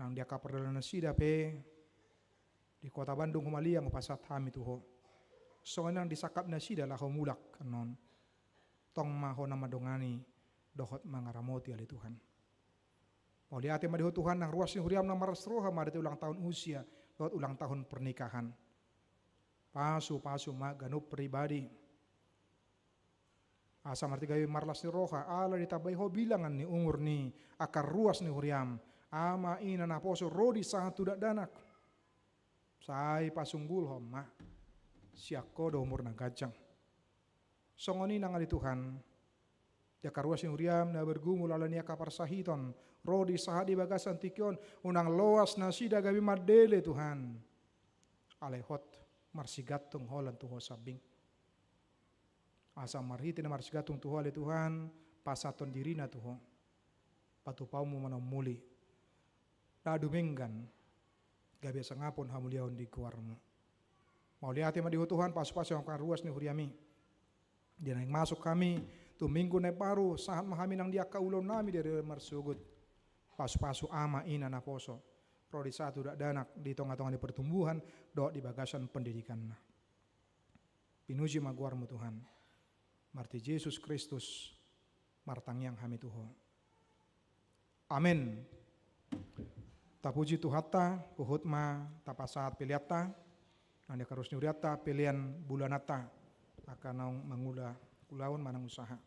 Nang di angka pardalanan nasida pe di Kota Bandung humaliang hupasahat hami tu Ho. Songon i nang di sangkap nasida laho mulak annon. Tong ma Ho na mandongani dohot mangaramoti ale Tuhan. Mauliate ma di Ho Tuhan, nang ruas ni huriam na marlas ni roha marhite ulang tahun usia dohot ulang tahun pernikahan. Pasu-pasu ma ganup pribadi. Asa marhite gabe marlas ni roha, ala ditambai Ho bilangan ni umur ni angka ruas ni huriam. Ama, ina, naposo, ro di sahat tu dakdanak. Sai pasunggulhon ma. Sian Ho do umur na ganjang. Songon i nang ale Tuhan. Di angka ruas ni huriam na bergumul ala ni angka parsahiton. Ro di sahat di bagasan tingki on, unang loas nasida gabe mandele Tuhan. Alai hot marsigantung holan tu Ho sambing. Asa marhite na marsigantung tu Ho ale Tuhan, pasahathon dirina tu Ho. Patupaonmu ma na ummuli. Na dumenggan, gabe sangapon hamuliaon di goarmu. Mauliate ma di Ho Tuhan, pasu-pasu angka ruas ni huriam i. Di naeng masuk hami tu minggu na imbaru, sahat ma hami nang di angka ulaon nami di ari marsogot. Pasupasu ama ina naposo, ro di satu dakdanak di tongatonga ni pertumbuhan dohot di bagasan pendidikanna. Pinuji ma goarmu Tuhan. Marhite Jesus Kristus martangiang hami tu Ho. Amen. Tapuji Tuhanta, huhut ma tapasahat peleanta, nang di karus ni hurianta, pelean bulananta, angka naung mangula ulaon manang usaha.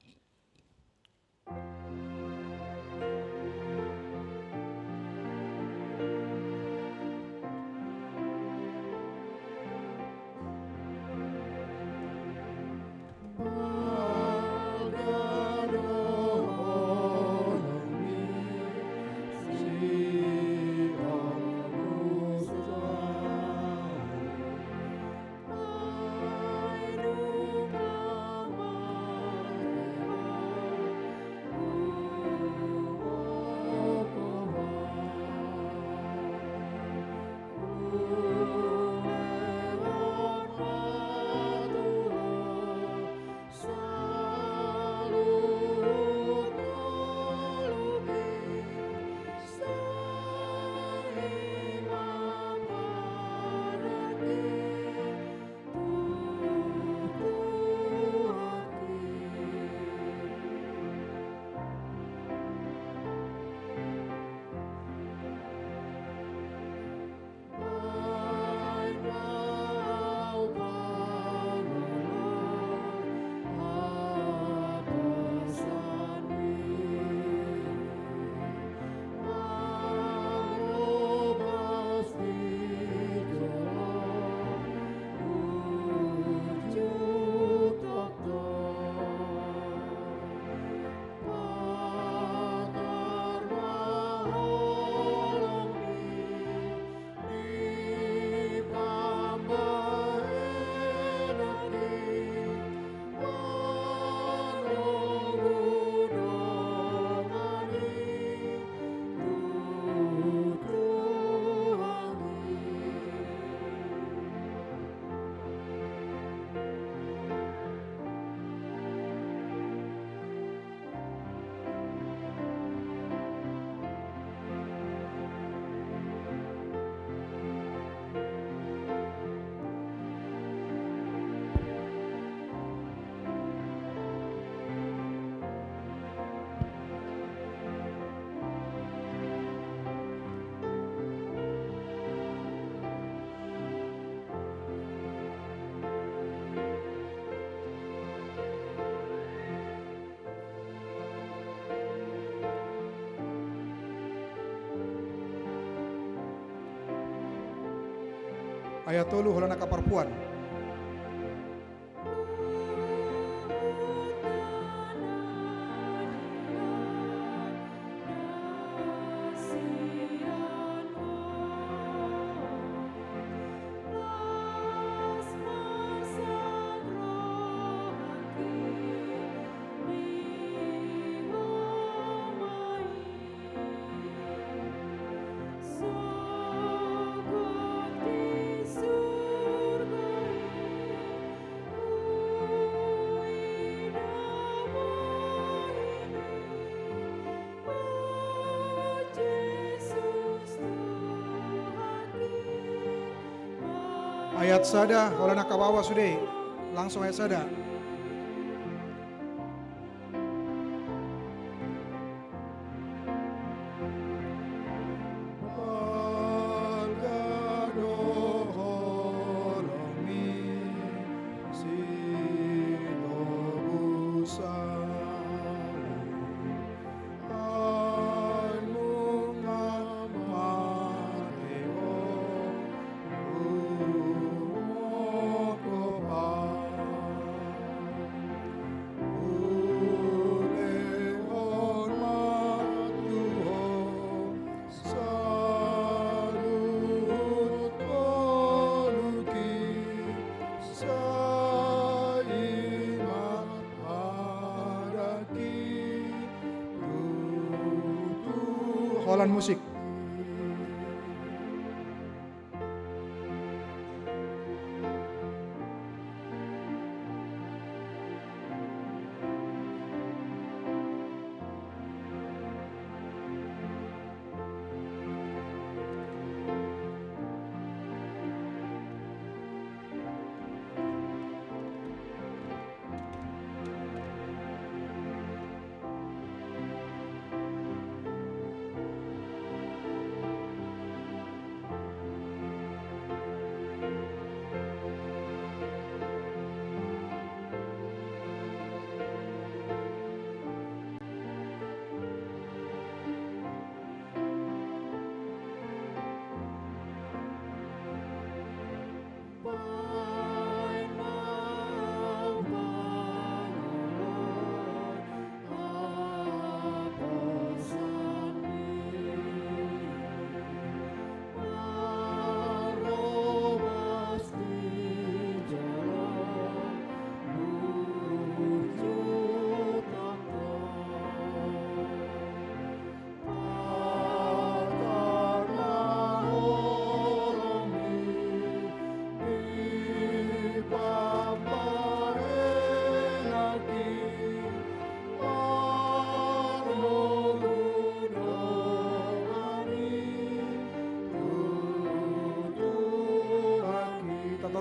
Ayat tolu, holan angka parpuan. Ayat sada, holan angka baoa sude. Langsung ayat sada. Balga do holongmi, sitobusan. Ai nunga mate ho, umok ho pa. Ulehon ma tu ho saluhut ngolungki, sai ma Holan musik.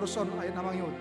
Son ayat na mangihut.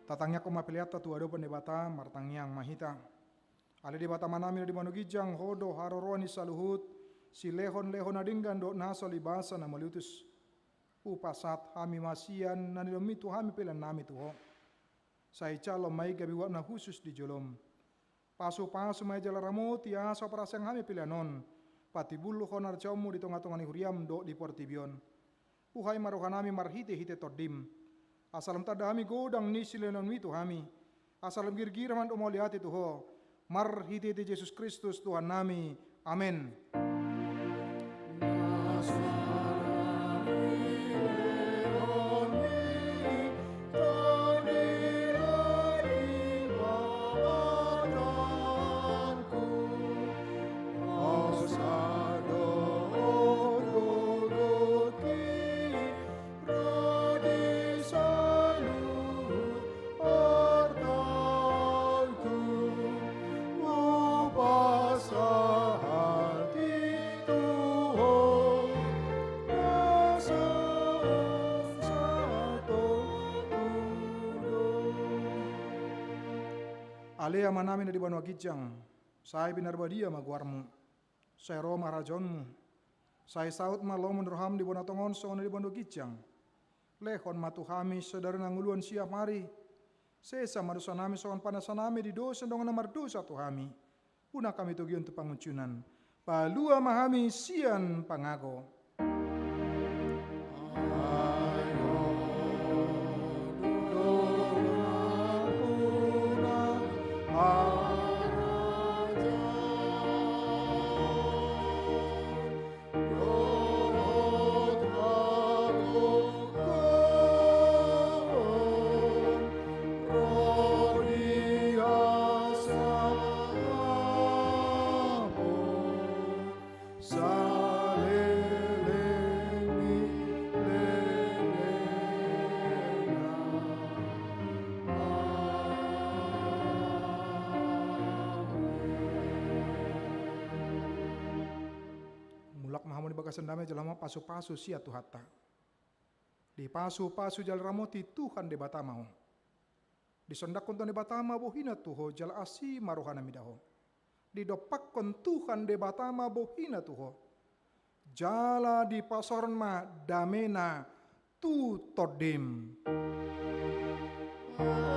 Tatangiangkon ma peleanta tu adopan ni Debata, martangiang ma hita. Ale Debata Amanami na di banua ginjang, Ho do haroroan ni saluhut silehonlehon na denggan dohot na so libasa na mauliutus. Hupasahat hami ma sian na nilehonMi tu hami peleannami tu Ho. Sai jalo ma i gabe buat na hushus di jolom. Pasupasu ma i jala ramoti asa huparasehon hami pelean on, patimbulhon harajaonMu di tongatonga ni huriaM dohot di portibi on. Buhai ma rohanami marhitehite TondiM, asa lam tanda hami godang ni silehononMi tu hami, asa lam girgir hami mauliate tu Ho, marhitehite Jesus Kristus Tuhannami. Amen. Ale Amanami na di banua ginjang, sai pinarbadia ma goarMu. Sai ro ma harajaonMu. Sai saut ma lomo ni rohaM di banua tonga on songon na di banua ginjang. Lehon ma tu hami sadari na ngoluan siap ari. Sesa ma dosanami songon panasanami di dosa ni dongan na mardosa tu hami. Unang hami togihon tu pangunjunan. Palua ma hami sian pangago. Mulak ma hamu di bagasan dame jala ma pasupasu sian Tuhanta. Dipasupasu jala ramoti Tuhan Debata ma ho. Disondangkon Tuhan Debata ma bohina tu ho jala asi ma rohana mida ho. Didompakkon Tuhan Debata ma bohina tu ho. Jala dipasaorhon ma damena tu tondim. Amen. Amen.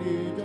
Amen.